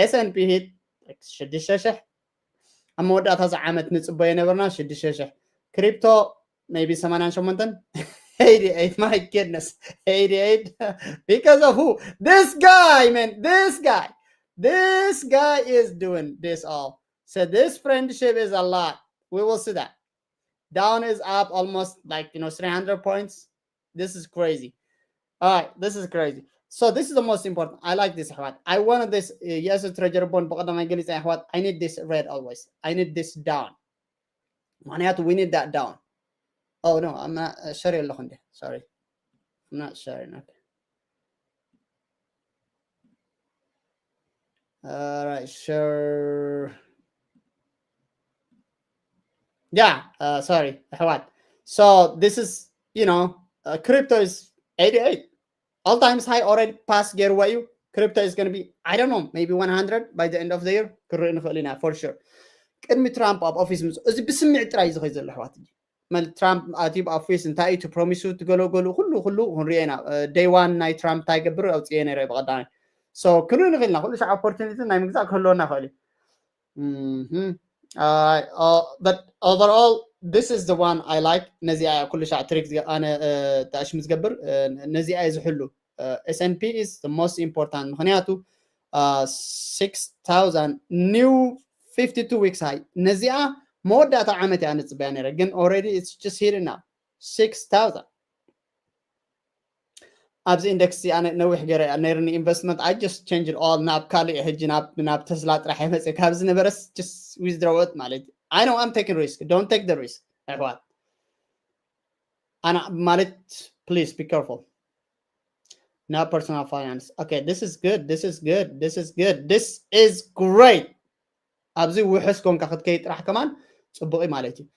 S and P hit like ሽዱሽተ ሽሕ ኣብ መወዳእታ እዚ ዓመት ንፅበዮ ነበርና ሽዱሽተ ሽሕ ክሪፕቶ maybe ሰማንያን ሸሞንተን eighty-eight, my goodness, eighty-eight. Because of who? This guy, man, this guy, this guy is doing this all. So this friendship is a lot. We will see that. Down is up almost like, you know, three hundred points. This is crazy. All right, this is crazy. So this is the most important. I like this, ኣሕዋት. I wanted this uh, yes treasury bond ብቐዳማይ ገሊፀ፣ ኣሕዋት. I need this red always. I need this down. ምክንያቱ we need that down. Oh no, I'm not uh, share ኣለኹ እንዴ? Sorry. I'm not sharing. Okay. All right, share. Yeah, uh, sorry, ኣሕዋት. So this is, you know, uh, crypto is eighty-eight. All times high already passed ገይርዎ እዩ። Crypto is going to be, I don't know, maybe one hundred by the end of the year. ክርኢ ንኽእል ኢና for sure። ቅድሚ ትራምፕ ኣብ ኦፊስ ምስ እዚ ብስምዒት ጥራይ እዩ ዝኸይ ዘሎ፣ ኣሕዋት። እንጂ መል ትራምፕ ኣትዩ ኣብ ኦፊስ እንታይ እዩ ፕሮሚሱ ትገለገሉ ኩሉ ኩሉ ክንሪኦ ኢና። ደይ ዋን ናይ ትራምፕ እንታይ ገብር ኣውፅኤ ነረ ብቐዳማይ። So ክንርኢ ንኽእል ኢና። ኩሉ ሻዕ ኦፖርቹኒቲ ናይ ምግዛእ ክህልወና ይኽእል እዩ። Mhm. Uh, uh, but overall, this is the one I like. ነዚኣ ኩሉ ሻዕ ትሪክ ዝገ- ኣነ ተኣሽሙ ዝገብር፣ ነዚኣ እየ ዝሕሉ። S and P is the most important ምክንያቱ six thousand new fifty-two weeks high። ነዚኣ መወዳእታ ዓመት እያ ንፅበያ ነረ፣ ግን already it's just hitting now six thousand። ኣብዚ ኢንደክስ ኣነ ነዊሕ ገረ ነይርኒ ኢንቨስትመንት። I just change it all ናብ ካልእ ሕጂ ናብ ናብ ተስላ ጥራሕ ይመፅእ ካብ ዝነበረስ just withdraw it ማለት እዩ። I know I'm taking risk, don't take the risk ኣሕዋት። ኣና ማለት please be careful. Now personal finance. Okay, this is good, this is good, this is good, this is great. ኣብዚ ውሕስ ኮንካ ክትከይድ ጥራሕ ከማን ፅቡቕ እዩ ማለት እዩ።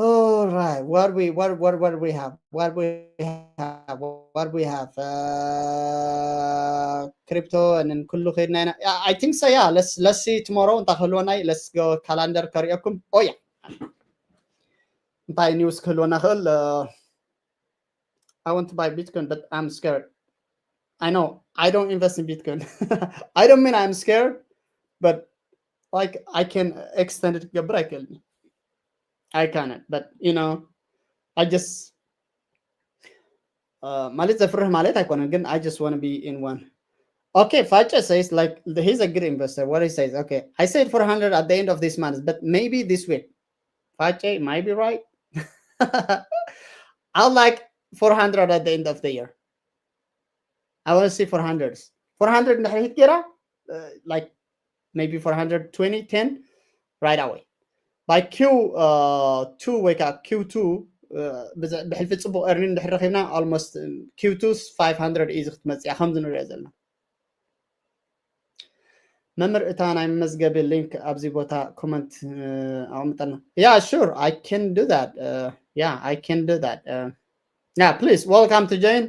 All right, what we what what what we have? What we have? What we have? Uh, crypto and then ኩሉ ከይድና ኢና። Yeah, I think so. Yeah, let's let's see tomorrow እንታይ ክህልወና እዩ። Let's go calendar ከርእየኩም። Oh yeah. እንታይ ኒውስ ክህልወና ክእል? Uh, I want to buy Bitcoin, but I'm scared. I know I don't invest in Bitcoin. I don't mean I'm scared, but like I can extend it. I cannot, but you know, I just uh, ማለት ዘፍርህ ማለት ኣይኮነን፣ ግን I just want to be in one. Okay, Fache says like he's a good investor. What he says, okay, I said four hundred at the end of this month, but maybe this week. Fache might be right. I like four hundred at the end of the year. I want to see four hundreds. Four hundred እንድሕር ሂት ገይራ, uh, like maybe four hundred twenty, ten, right away. By Q uh, two ወይ ከዓ Q two uh, ብዝ- ብሕልፊ ፅቡቅ earning እንድሕር ረኪብና almost um, Q two five hundred እዩ ክትመፅያ ከምዚ ንሪኦ ዘለና። መምህር እታ ናይ መመዝገቢ ሊንክ ኣብዚ ቦታ ኮመንት ኣቕምጠልና። Yeah, sure, I can do that. Uh, yeah, I can do that. Uh, yeah, please welcome to join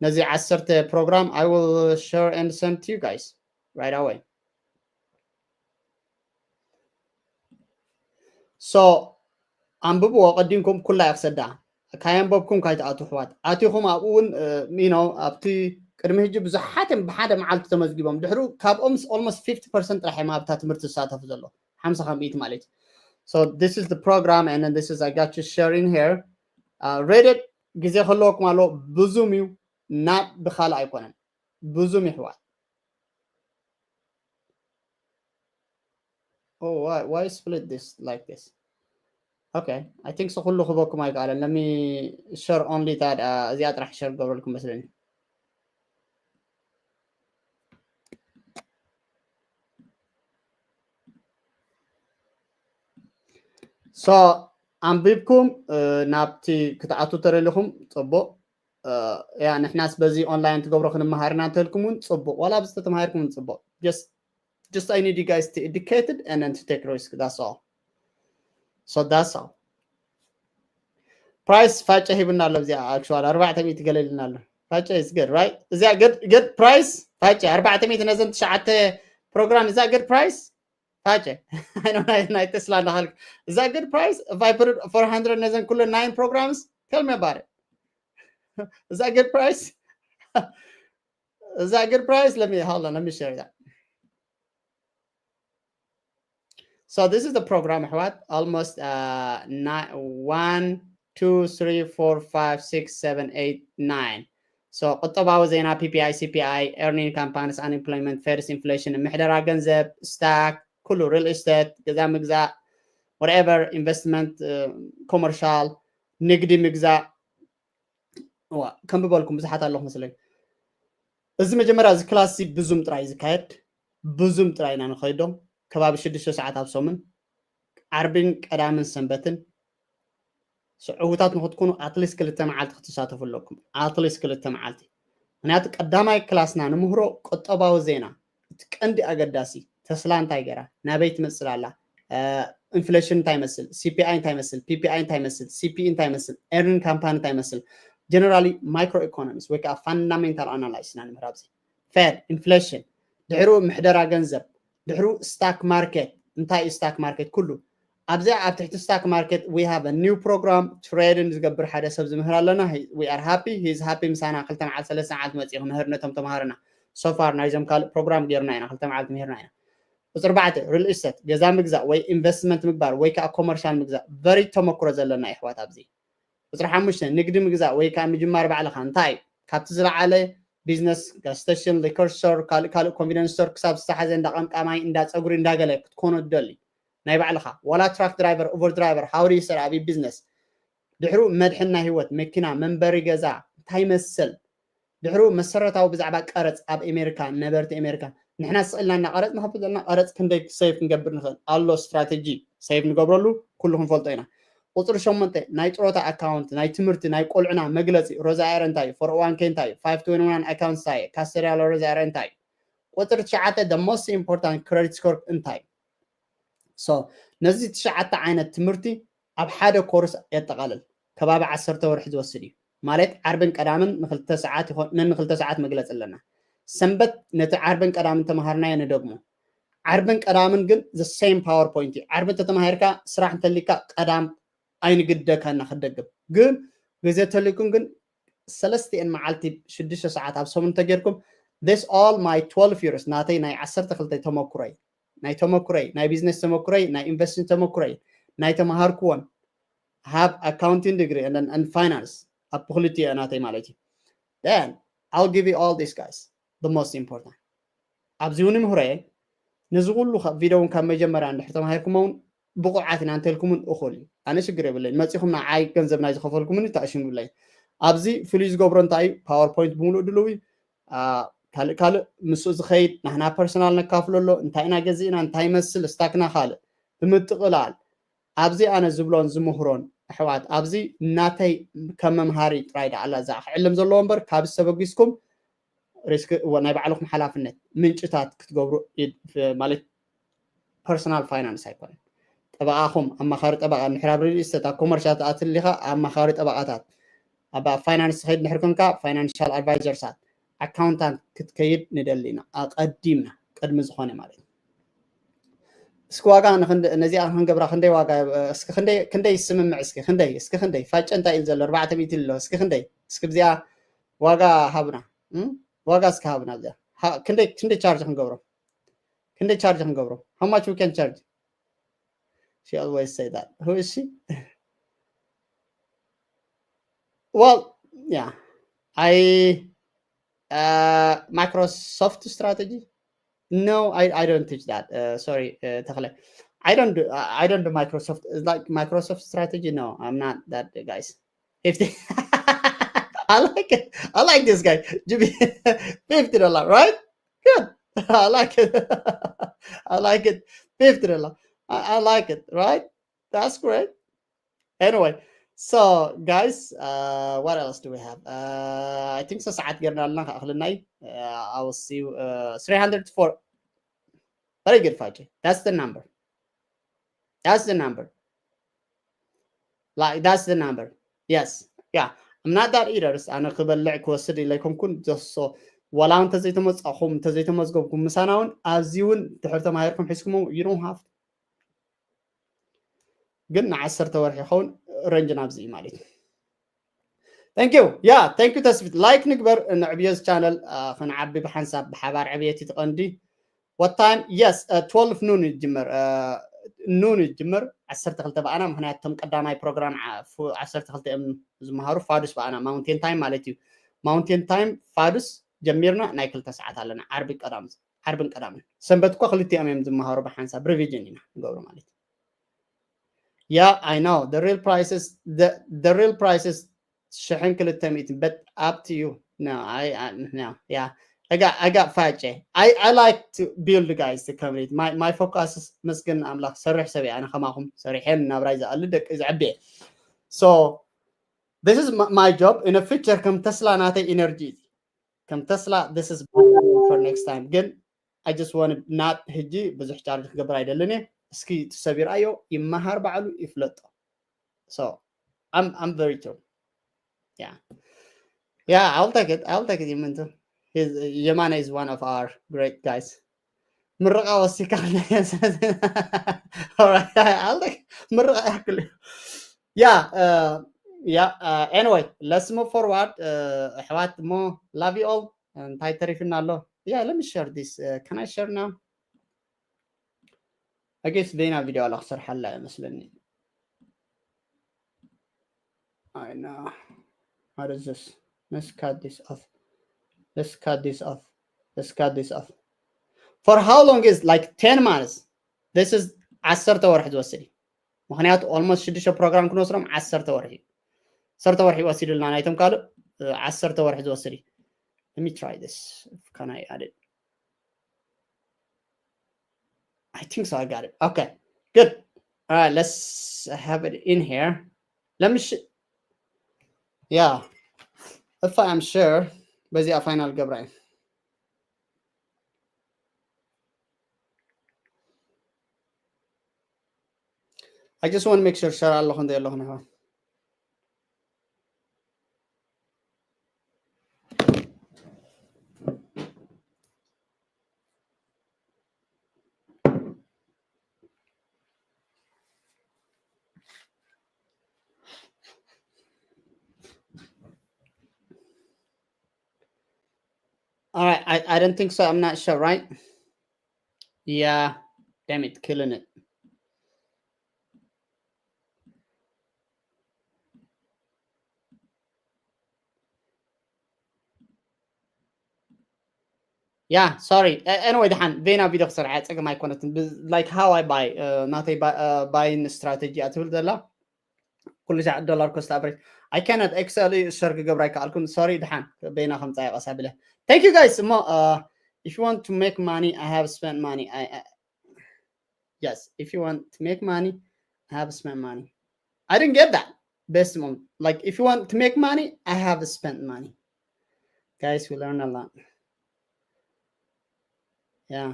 ነዚ ዓሰርተ ፕሮግራም. I will share and send to you guys right away. So ኣንብብዎ ቀዲምኩም ኩላ እያ ክሰዳ። ካየንበብኩም ካይትኣቱ ኣሕዋት ኣቲኹም ኣብኡ እውን you know ኣብቲ ቅድሚ ሕጂ ብዙሓት እዮም ብሓደ መዓልቲ ተመዝጊቦም፣ ድሕሩ ካብኦም almost fifty percent ጥራሕ እዮም ኣብታ ትምህርቲ ዝሳተፉ ዘሎ፣ ሓምሳ ካብ ሚእቲ ማለት እዩ። So this is the program and then this is I got you sharing here. Uh, read it. ግዜ ከለወኩም ኣሎ። ብዙም እዩ፣ not ብካልእ ኣይኮነን፣ ብዙም ይሕዋት። Oh, why why split this like this? Okay, I think so ኩሉ ክበኩም ኣይከኣለን። Let me share only that. Uh, እዚኣ ጥራሕ share ገብረልኩም መስለኒ። So ኣንቢብኩም ናብቲ ክትኣቱ ተደሊኹም ጽቡቕ። ያ ንሕናስ በዚ ኦንላይን ትገብሮ ክንመሃርና እንተልኩም እውን ጽቡቕ፣ ዋላ ኣብዚ ተተማሂርኩም እውን ጽቡቕ። Just just I need you guys to educated and then to take risk, that's all. So that's all. Price ፋጨ ሂብና ኣሎ እዚኣ። Actually ኣርባዕተ ሚእቲ ገለ ኢልና ኣሎ። ፋጨ is good, right? እዚኣ good good price ፋጨ ኣርባዕተ ሚእቲ ነዘን ትሽዓተ ፕሮግራም። Is that good price? ፋጨ ናይ ናይ ቴስላ እንዳሃልክ። Is that good price? If I put it four hundred ነዘን ኩለን nine programs, tell me about it. Is that good price? Is that good price? Let me hold on. Let me share that. So this is the program, ኣሕዋት. Almost uh, nine, one, two, three, four, five, six, seven, eight, nine. So ቁጠባዊ ዜና፣ P P I, C P I, earning companies, unemployment, Fed's inflation፣ ምሕደራ ገንዘብ፣ stock፣ ኩሉ real estate፣ ገዛ ምግዛእ፣ whatever investment, commercial፣ ንግዲ ምግዛእ፣ እዋ፣ ከም ብበልኩም ብዙሓት ኣለኹ መስለኝ። እዚ መጀመርያ እዚ ክላስ እዚ ብዙም ጥራይ ዝካየድ፣ ብዙም ጥራይ ኢና ንኸይዶ። ከባቢ ሽዱሽተ ሰዓት ኣብ ሰሙን፣ ዓርብን ቀዳምን ሰንበትን፣ ስዑቡታት ንኽትኩኑ ኣትሊስት ክልተ መዓልቲ ክትሳተፉ ኣለኩም። ኣትሊስት ክልተ መዓልቲ። ምክንያቱ ቀዳማይ ክላስና ንምህሮ ቁጠባዊ ዜና፣ እቲ ቀንዲ ኣገዳሲ፣ ተስላ እንታይ ገይራ፣ ናበይ ትመጽእ ኣላ፣ ኢንፍሌሽን እንታይ ይመስል፣ ሲፒኣይ እንታይ ይመስል፣ ፒፒኣይ እንታይ ይመስል፣ ሲፒኢ እንታይ ይመስል፣ ኤርኒንግ ካምፓኒ እንታይ ይመስል፣ ጀነራሊ ማይክሮ ኢኮኖሚስ ወይ ከዓ ፋንዳሜንታል ኣናላይሲስ ኢና ንምህር ኣብዚ። ፌድ፣ ኢንፍሌሽን፣ ድሕሩ ምሕደራ ገንዘብ፣ ድሕሩ ስታክ ማርኬት፣ እንታይ እዩ ስታክ ማርኬት፣ ኩሉ ኣብዚኣ ኣብ ትሕቲ ስታክ ማርኬት we have a new program ትሬድን ዝገብር ሓደ ሰብ ዝምህር ኣለና። We are happy, he is happy። ምሳና ክልተ መዓልቲ ሰለስተ መዓልቲ መፂኡ ክምህር ነቶም ተምሃርና። So far ናይዞም ካልእ ፕሮግራም ጌርና ኢና፣ ክልተ መዓልቲ ምሂርና ኢና። ቁፅሪ ኣርባዕተ ሪል ኢስቴት፣ ገዛ ምግዛእ ወይ ኢንቨስትመንት ምግባር ወይ ከዓ ኮመርሻል ምግዛእ፣ ቨሪ ተመክሮ ዘለና የሕዋት ኣብዚ። ቁፅሪ ሓሙሽተ ንግዲ ምግዛእ ወይ ከዓ ምጅማር ባዕልኻ፣ እንታይ እዩ? ካብቲ ዝለዓለ ቢዝነስ፣ ጋስ ስቴሽን፣ ሊከር ስቶር፣ ካልእ ካልእ ኮንቪኒንስ ስቶር ክሳብ ዝተሓዘ እንዳ ቀምቃማይ፣ እንዳ ፀጉሪ፣ እንዳገለ ክትኮኖ ትደሊ ናይ ባዕልኻ፣ ዋላ ትራክ ድራይቨር፣ ኡበር ድራይቨር፣ ሃውሪ ይሰራ ኣብ ቢዝነስ። ድሕሩ መድሕን ናይ ህይወት፣ መኪና፣ መንበሪ ገዛ እንታይ ይመስል? ድሕሩ መሰረታዊ ብዛዕባ ቀረፅ ኣብ ኣሜሪካ፣ ነበርቲ ኣሜሪካ፣ ንሕና ስቕ ኢልና እና ቀረፅ ንኸፍል ዘለና፣ ቀረፅ ክንደይ ሴቭ ክንገብር ንኽእል ኣሎ፣ ስትራቴጂ ሴቭ ንገብረሉ ኩሉ ክንፈልጦ ኢና። ቁፅሪ ሸሞንተ ናይ ጥሮታ ኣካውንት፣ ናይ ትምህርቲ፣ ናይ ቆልዑና መግለፂ፣ ሮዛ ኣየር እንታይ እዩ፣ ፎር ኦ ዋን ኬ እንታይ እዩ፣ ፋይቭ ትዌንቲ ዋን ኣካውንት እንታይ እዩ፣ ካስተሪያል ሮዛ ኣየር እንታይ እዩ። ቁፅሪ ትሽዓተ the most important ክሬዲት ስኮር እንታይ እዩ። ሶ ነዚ ትሽዓተ ዓይነት ትምህርቲ ኣብ ሓደ ኮርስ የጠቓልል። ከባቢ ዓሰርተ ወርሒ ዝወስድ እዩ። ማለት ዓርብን ቀዳምን ንክልተ ሰዓት ይኾን፣ ነንክልተ ሰዓት መግለፂ ኣለና። ሰንበት ነቲ ዓርብን ቀዳምን ተምሃርናዮ ንደግሞ። ዓርብን ቀዳምን ግን the same ፓወርፖይንት እዩ። ዓርቢ እንተተማሂርካ ስራሕ እንተሊካ ቀዳም ኣይንግደካና ክደግም። ግን ግዜ ተሊኩም ግን ሰለስቲኤን መዓልቲ ሽዱሽተ ሰዓት ኣብ ሰሙን እንተጌርኩም this all my twelve years ናተይ ናይ ዓሰርተ ክልተ ተመኩሮይ ናይ ተመኩረይ፣ ናይ ቢዝነስ ተመኩረይ፣ ናይ ኢንቨስቲንግ ተመኩረይ፣ ናይ ተማሃርኩዎን፣ have accounting degree and, and finance ኣብ ክልቲኡ ናተይ ማለት እዩ። Then I'll give you all these guys the most important። ኣብዚ እውን ይምህሮየ ነዚ ኩሉ ቪዲዮ እውን ካብ መጀመርያ እንድሕር ተማሂርኩም እውን ብቑዓት ኢና እንተልኩምን እኹል እዩ። ኣነ ሽግር የብለይ። መፂኹም ንዓይ ገንዘብ ናይ ዝኸፈልኩምኒ ተኣሽሙ ብለይ። ኣብዚ ፍሉይ ዝገብሮ እንታይ እዩ? ፓወርፖይንት ብምሉእ ድልው እዩ። ካልእ ካልእ ምስኡ ዝኸይድ ናህና ፐርሰናል ነካፍሎ ኣሎ። እንታይ ኢና ገዚእና፣ እንታይ ይመስል ስታክና፣ ካልእ ብምጥቕላል ኣብዚ ኣነ ዝብሎን ዝምህሮን ኣሕዋት፣ ኣብዚ ናተይ ከም መምሃሪ ጥራይ ደኣ ኣላ እዛ ክዕልም ዘለዎ እምበር፣ ካብዚ ተበጊስኩም ሪስክ እወ ናይ ባዕልኹም ሓላፍነት ምንጭታት ክትገብሩ ማለት ፐርሰናል ፋይናንስ ኣይኮነን። ጠበቓኹም ኣማኻሪ ጠበቓ እንድሕር ኣብ ሪል ኢስቴት ኣብ ኮመርሻል ትኣትሊኻ ኣማኻሪ ጠበቓታት ኣብ ፋይናንስ ትኸይድ እንድሕር ኮንካ ፋይናንሻል ኣድቫይዘርሳት ኣካውንታንት ክትከይድ ንደሊ ኢና ኣቐዲምና ቅድሚ ዝኾነ ማለት እዩ። እስኪ ዋጋ ነዚኣ ክንገብራ ክንደይ ዋጋ እስኪ ክንደይ ክንደይ ይስምምዕ እስኪ ክንደይ እስኪ ክንደይ ፋጨ እንታይ ኢሉ ዘሎ ኣርባዕተ ሚእቲ ኣሎ እስኪ ክንደይ እስኪ ብዚኣ ዋጋ ሃብና ዋጋ እስኪ ሃብና እዚኣ ክንደይ ክንደይ ቻርጅ ክንገብሮ ክንደይ ቻርጅ ክንገብሮ how much we can charge she always say that who is she well yeah I uh, Microsoft strategy no I, I don't teach that uh, sorry uh, ተኽለ I don't do I don't do Microsoft it's like Microsoft strategy no I'm not that guys fifty I like it I like this guy Jimmy fifty dollar right good I like it I like it fifty dollar I, I like it right that's great anyway so guys uh, what else do we have uh, I think so ሰዓት ገርና ኣለና ከኣኽልና እዩ uh, I will see you uh, three hundred for very good Faji that's the number that's the number like that's the number yes yeah I'm not that eaters ኣነ ክበልዕ ክወስድ ኢለ ኣይኮንኩን just so ዋላ እንተዘይተመጻኹም እንተዘይተመዝገብኩም ምሳና እውን ኣብዚ እውን ድሕር ተማሂርኩም ሒዝኩም you don't have ግን ንዓሰርተ ወርሒ ይኸውን ረንጅ ናብዚ እዩ ማለት እዩ thank you yeah thank you ተስፊት like ንግበር ንዕብዮ እዚ ቻነል ክንዓቢ ብሓንሳብ ብሓባር ዕብየት እዩ ትቐንዲ what time yes twelve ኑን ይጅመር ኑን ይጅመር ዓሰርተ ክልተ ብኣና ምክንያቱ ቶም ቀዳማይ ፕሮግራም ዓሰርተ ክልተ እዮም ዝመሃሩ ፋዱስ ብኣና mountain time ማለት እዩ mountain time ፋዱስ ጀሚርና ናይ ክልተ ሰዓት ኣለና ዓርቢ ቀዳም ዓርብን ቀዳምን ሰንበት እኳ ክልቲኦም እዮም ዝመሃሩ ብሓንሳብ ሪቪዥን ኢና ንገብሩ ማለት እዩ yeah I know the real prices the, the real prices ሽሕን ክልተ ሚእትን፣ but up to you. No, I, I, no, yeah. I got, I got ፋጨ. I, I like to build, guys, the community. My, my focus is፣ መስገን ኣምላኽ፣ ሰርሕ ሰብ እየ። ኣነ ከማኹም ሰሪሐን ናብራይ ዝኣሊ ደቂ ዝዕብየ። So this is my, my job in a future። ከም ተስላ ናተይ ኢነርጂ እዩ። ከም ተስላ፣ this is my for next time። ግን I just want not ሕጂ ብዙሕ ቻርጅ ክገብር ኣይደልን እየ። እስኪ እቲ ሰብ ይርኣዮ፣ ይመሃር፣ ባዕሉ ይፍለጦ። So I'm, I'm very true. Yeah. Yeah, I'll take it. I'll take it, Yemanta. He's, Yemana is one of our great guys. ምርቃ ወሲካ። All right, I'll take ምርቃ ያክል። Yeah, uh, yeah, uh, anyway, let's move forward. Uh, ኣሕዋት እሞ love you all. እንታይ ተሪፍና ኣሎ? Yeah, let me share this. Uh, can I share now? I guess ቬና ቪድዮ ኣላ ክሰርሓላ እየ መስለኒ። I know. What is this? Let's cut this off. Let's cut this off. Let's cut this off. For how long is, like, ten months? This is ዓሰርተ ወርሒ ዝወስድ እዩ። ምኽንያቱ almost ሽዱሽተ ፕሮግራም ክንወስዶም ዓሰርተ ወርሒ እዩ። ዓሰርተ ወርሒ ይወስድልና ናይቶም ካልእ፣ እ፣ ዓሰርተ ወርሒ ዝወስድ እዩ። Let me try this. Can I add it? I think so. I got it. Okay, good. All right, let's have it in here. Let me sh-, yeah, if I am sure. በዚኣ ፋይናል ገብራ እዩ። I just want to make sure ሸር ኣለኹ እንደ ኣለኹ ንሕዋ። All right, I, I don't think so. I'm not sure, right? Yeah, damn it, killing it. Yeah, sorry. A-, anyway፣ ደሓን ቬና ቪድዮ ክሰርዓ ጸገም ኣይኮነትን። ብ-፣ like how I buy፣ uh፣ ናተይ ባ-፣ uh፣ buying strategy እያ ትብል ዘላ። ኩሉ ሻዕ ዶላር ኮስት ኣቨሬጅ። I cannot፣ ኤክስኤል ሸር ክገብር ኣይከኣልኩን። ሶሪ፣ ደሓን ቬና ከምጻ ቀስ ኣቢለ። Thank you guys። እሞ፣ uh፣ if you want to make money, I have spent money. I, I, yes, if you want to make money, I have spent money. I didn't get that. Best mom. Like, if you want to make money, I have spent money. Guys, we learn a lot. Yeah.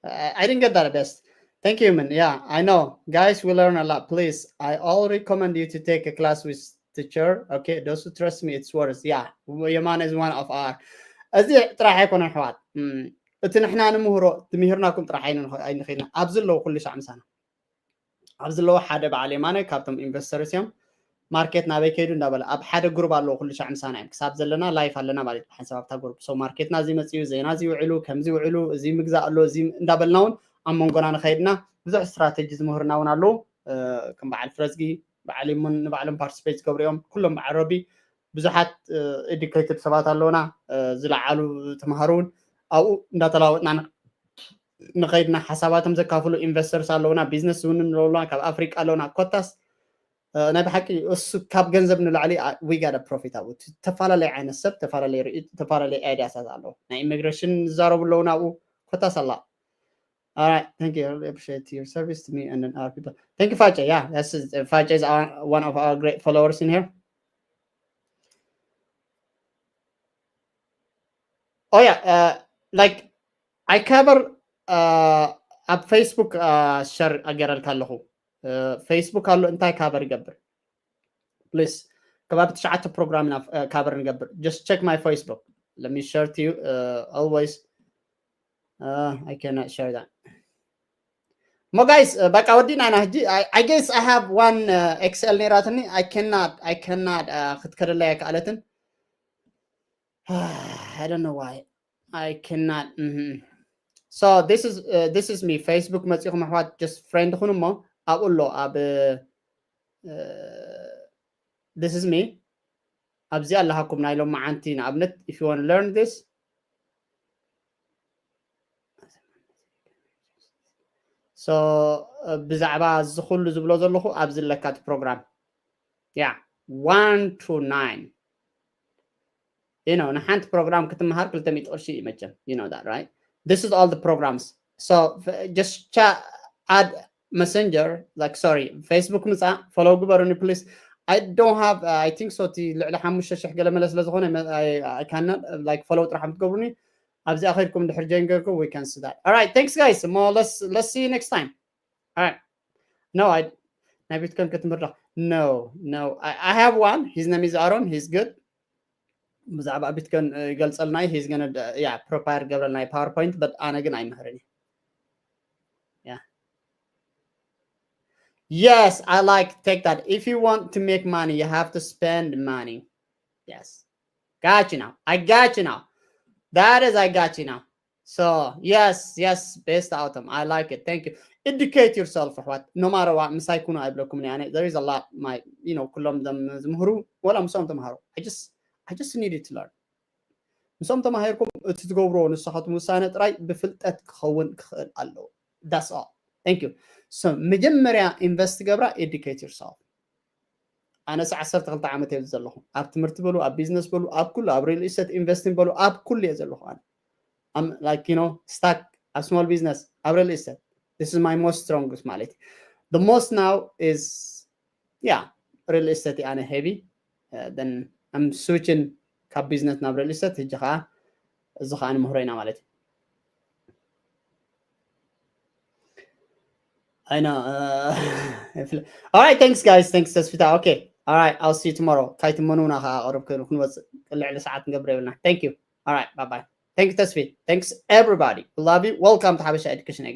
I, I didn't get that best. Thank you, man. Yeah, I know. Guys, we learn a lot. Please, I all recommend you to take a class with teacher. Okay, those who trust me, it's worth. Yeah, Yamana is one of our. እዚ ጥራሕ ኣይኮነን ኣሕዋት። እም፣ እቲ ንሕና ንምህሮ፣ ትምህርናኩም ጥራሕ ኣይንኽ-፣ ኣይንኽእልና። ኣብዚ ኣለዉ ኩሉ ሻዕ ምሳና። ኣብዚ ኣለዉ ሓደ በዓል የማነ ካብቶም ኢንቨስተርስ እዮም። ማርኬት ናበይ ከይዱ እንዳበለ ኣብ ሓደ ግሩፕ ኣለዉ ኩሉ ሻዕ ምሳና እዮም። ክሳብ ዘለና ላይፍ ኣለና ማለት እዩ። ብሓንሳብ ኣብታ ግሩፕ። So ማርኬትና እዚ መፅኡ፣ ዜና እዚ ውዕሉ፣ ከምዚ ውዕሉ፣ እዚ ምግዛእ ኣሎ፣ እዚ እንዳበልና እውን ኣብ መንጎና ንኸይድና ብዙሕ ስትራቴጂ ዝምህርና እውን ኣለዉ። እ፣ ከም በዓል ፍረዝጊ፣ በዓል ይሙን ንባዕሎም ፓርቲስፔት ዝገብሩ እዮም። ኩሎም በዓል ረቢ ብዙሓት፣ እ፣ ኤዱኬትድ ሰባት ኣለዉና፣ እ፣ ዝለዓሉ ተምሃሮ እውን ኣብኡ እንዳተለዋወጥና ን-፣ ንኸይድና ሓሳባቶም ዘካፍሉ ኢንቨስተርስ ኣለዉና፣ ቢዝነስ እውን ኣለዉና፣ ካብ ኣፍሪቃ ኣለዉና። ኮታስ፣ እ፣ ናይ ብሓቂ እሱ ካብ ገንዘብ ንላዕሊ፣ አ፣ we got a profit ኣብኡ። እቲ ተፈላለየ ዓይነት ሰብ፣ ተፈላለየ ርእይቶ፣ ተፈላለየ ኣይዲያሳት ኣለዉ። ናይ ኢሚግሬሽን ዝዛረቡ ኣለዉና ኣብኡ። ኮታስ ኣላ። All right, thank you. I really appreciate your service to me and then other people. Thank you, Fache. Yeah, that's, uh, Fache is our, one of our great followers in here. Oh yeah, uh, like, I cover, uh, ኣብ ፌስቡክ፣ uh፣ ሸር ኣገረልካ ኣለኹ። Uh፣ ፌስቡክ ኣሎ፣ እንታይ ካቨር ይገብር? ፕሊስ፣ ከባቢ ትሽዓተ ፕሮግራም ኢና፣ uh፣ ካቨር ንገብር። Just check my Facebook. Let me share to you, uh፣ always. Uh, I cannot share that. እሞ ጋይስ፣ uh፣ በቃ ወዲና ኢና ሕጂ። I, I guess I have one, uh፣ ኤክስኤል ነይራትኒ። I cannot, I cannot፣ uh፣ ክትከደላ ኣይከኣለትን። I don't know why. I cannot. Mhm. So this is, uh፣ this is me. ፌስቡክ መጺኹም ኣሕዋት፣ just ፍሬንድ ኩኑ እሞ ኣብኡ ኣሎ። ኣብ፣ uh፣ this is me. ኣብዚ ኣለሃኩም ናይ ሎማዓንቲ ንኣብነት፣ if you want to learn this። So፣ uh፣ ብዛዕባ እዚ ኩሉ ዝብሎ ዘለኹ ኣብዚ ኣለካ እቲ ፕሮግራም። Yeah. one to nine. You know, ንሓንቲ ፕሮግራም ክትመሃር ክልተ ሚእቲ ቅርሺ እዩ መቸም። You know that, right? This is all the programs. So just chat, add Messenger, like, sorry, Facebook ምጻ፣ follow ግበሩኒ please. I don't have, uh, I think so፣ እቲ ልዕሊ ሓሙሽተ ሽሕ ገለ መለ ስለ ዝኾነ፣ I, I cannot, like, follow ጥራሕ ትገብሩኒ። ኣብዚኣ ከድኩም ድሕር join ገርኩም፣ we can see that. All right, thanks guys. Mo, let's, let's see you next time. All right. No, I ናይ ቢትኮይን ክትምህር ዶ? No, no. I, I have one. His name is Aaron. He's good. ብዛዕባ ቢትኮይን ይገልጸልና። He's gonna, yeah, prepare ገብረልና ፓወርፖይንት፣ but ኣነ ግን ኣይምህርን። Yeah. Yes, I like take that. If you want to make money, you have to spend money. Yes. Got you now. I got you now. That is, I got you now. So yes, yes, best outcome. I like it. Thank you. Educate yourself. What? No matter what, ምሳይ ኩኑ ኣይብለኩም። ያኔ there is a lot, my, you know፣ ኩሎም ዘም ዝምህሩ ወላ ምሶም ተምሃሩ። I just, I just needed to learn. ምሶም ተማሂርኩም እቲ ትገብርዎ ንስኻትኩም ውሳነ ጥራይ ብፍልጠት ክኸውን ክኽእል ኣለዎ። That's all. Thank you. So መጀመርያ ኢንቨስት ገብራ፣ educate yourself. ኣነስ ዓሰርተ ክልተ ዓመት እየ ዘለኹ። ኣብ ትምህርቲ በሉ፣ ኣብ ቢዝነስ በሉ፣ ኣብ ኩሉ፣ ኣብ ሪል ኢስቴት ኢንቨስቲንግ በሉ፣ ኣብ ኩሉ እየ ዘለኹ። ኣነ I'm like, you know, stuck ኣብ small business፣ ኣብ ሪል ኢስቴት። This is my most strongest ማለት እዩ። The most now is, yeah, ሪል ኢስቴት ኣነ heavy. Uh, then I'm switching ካብ ቢዝነስ ናብ ሪል ኢስቴት። ሕጂ ከዓ እዚ ከዓ ንምህሮ ኢና ማለት እዩ። I know. Uh, all right, thanks guys. Thanks ተስፊታ. Okay. All right, I'll see you tomorrow. ካይትመኑና ከዓ ቅርብ ክንወፅእ ልዕሊ ሰዓት ንገብር የብልና። Thank you. All right, bye bye. Thank you ተስፊ. Thanks everybody. Love you. Welcome to ሓበሻ ኤዱኬሽን again.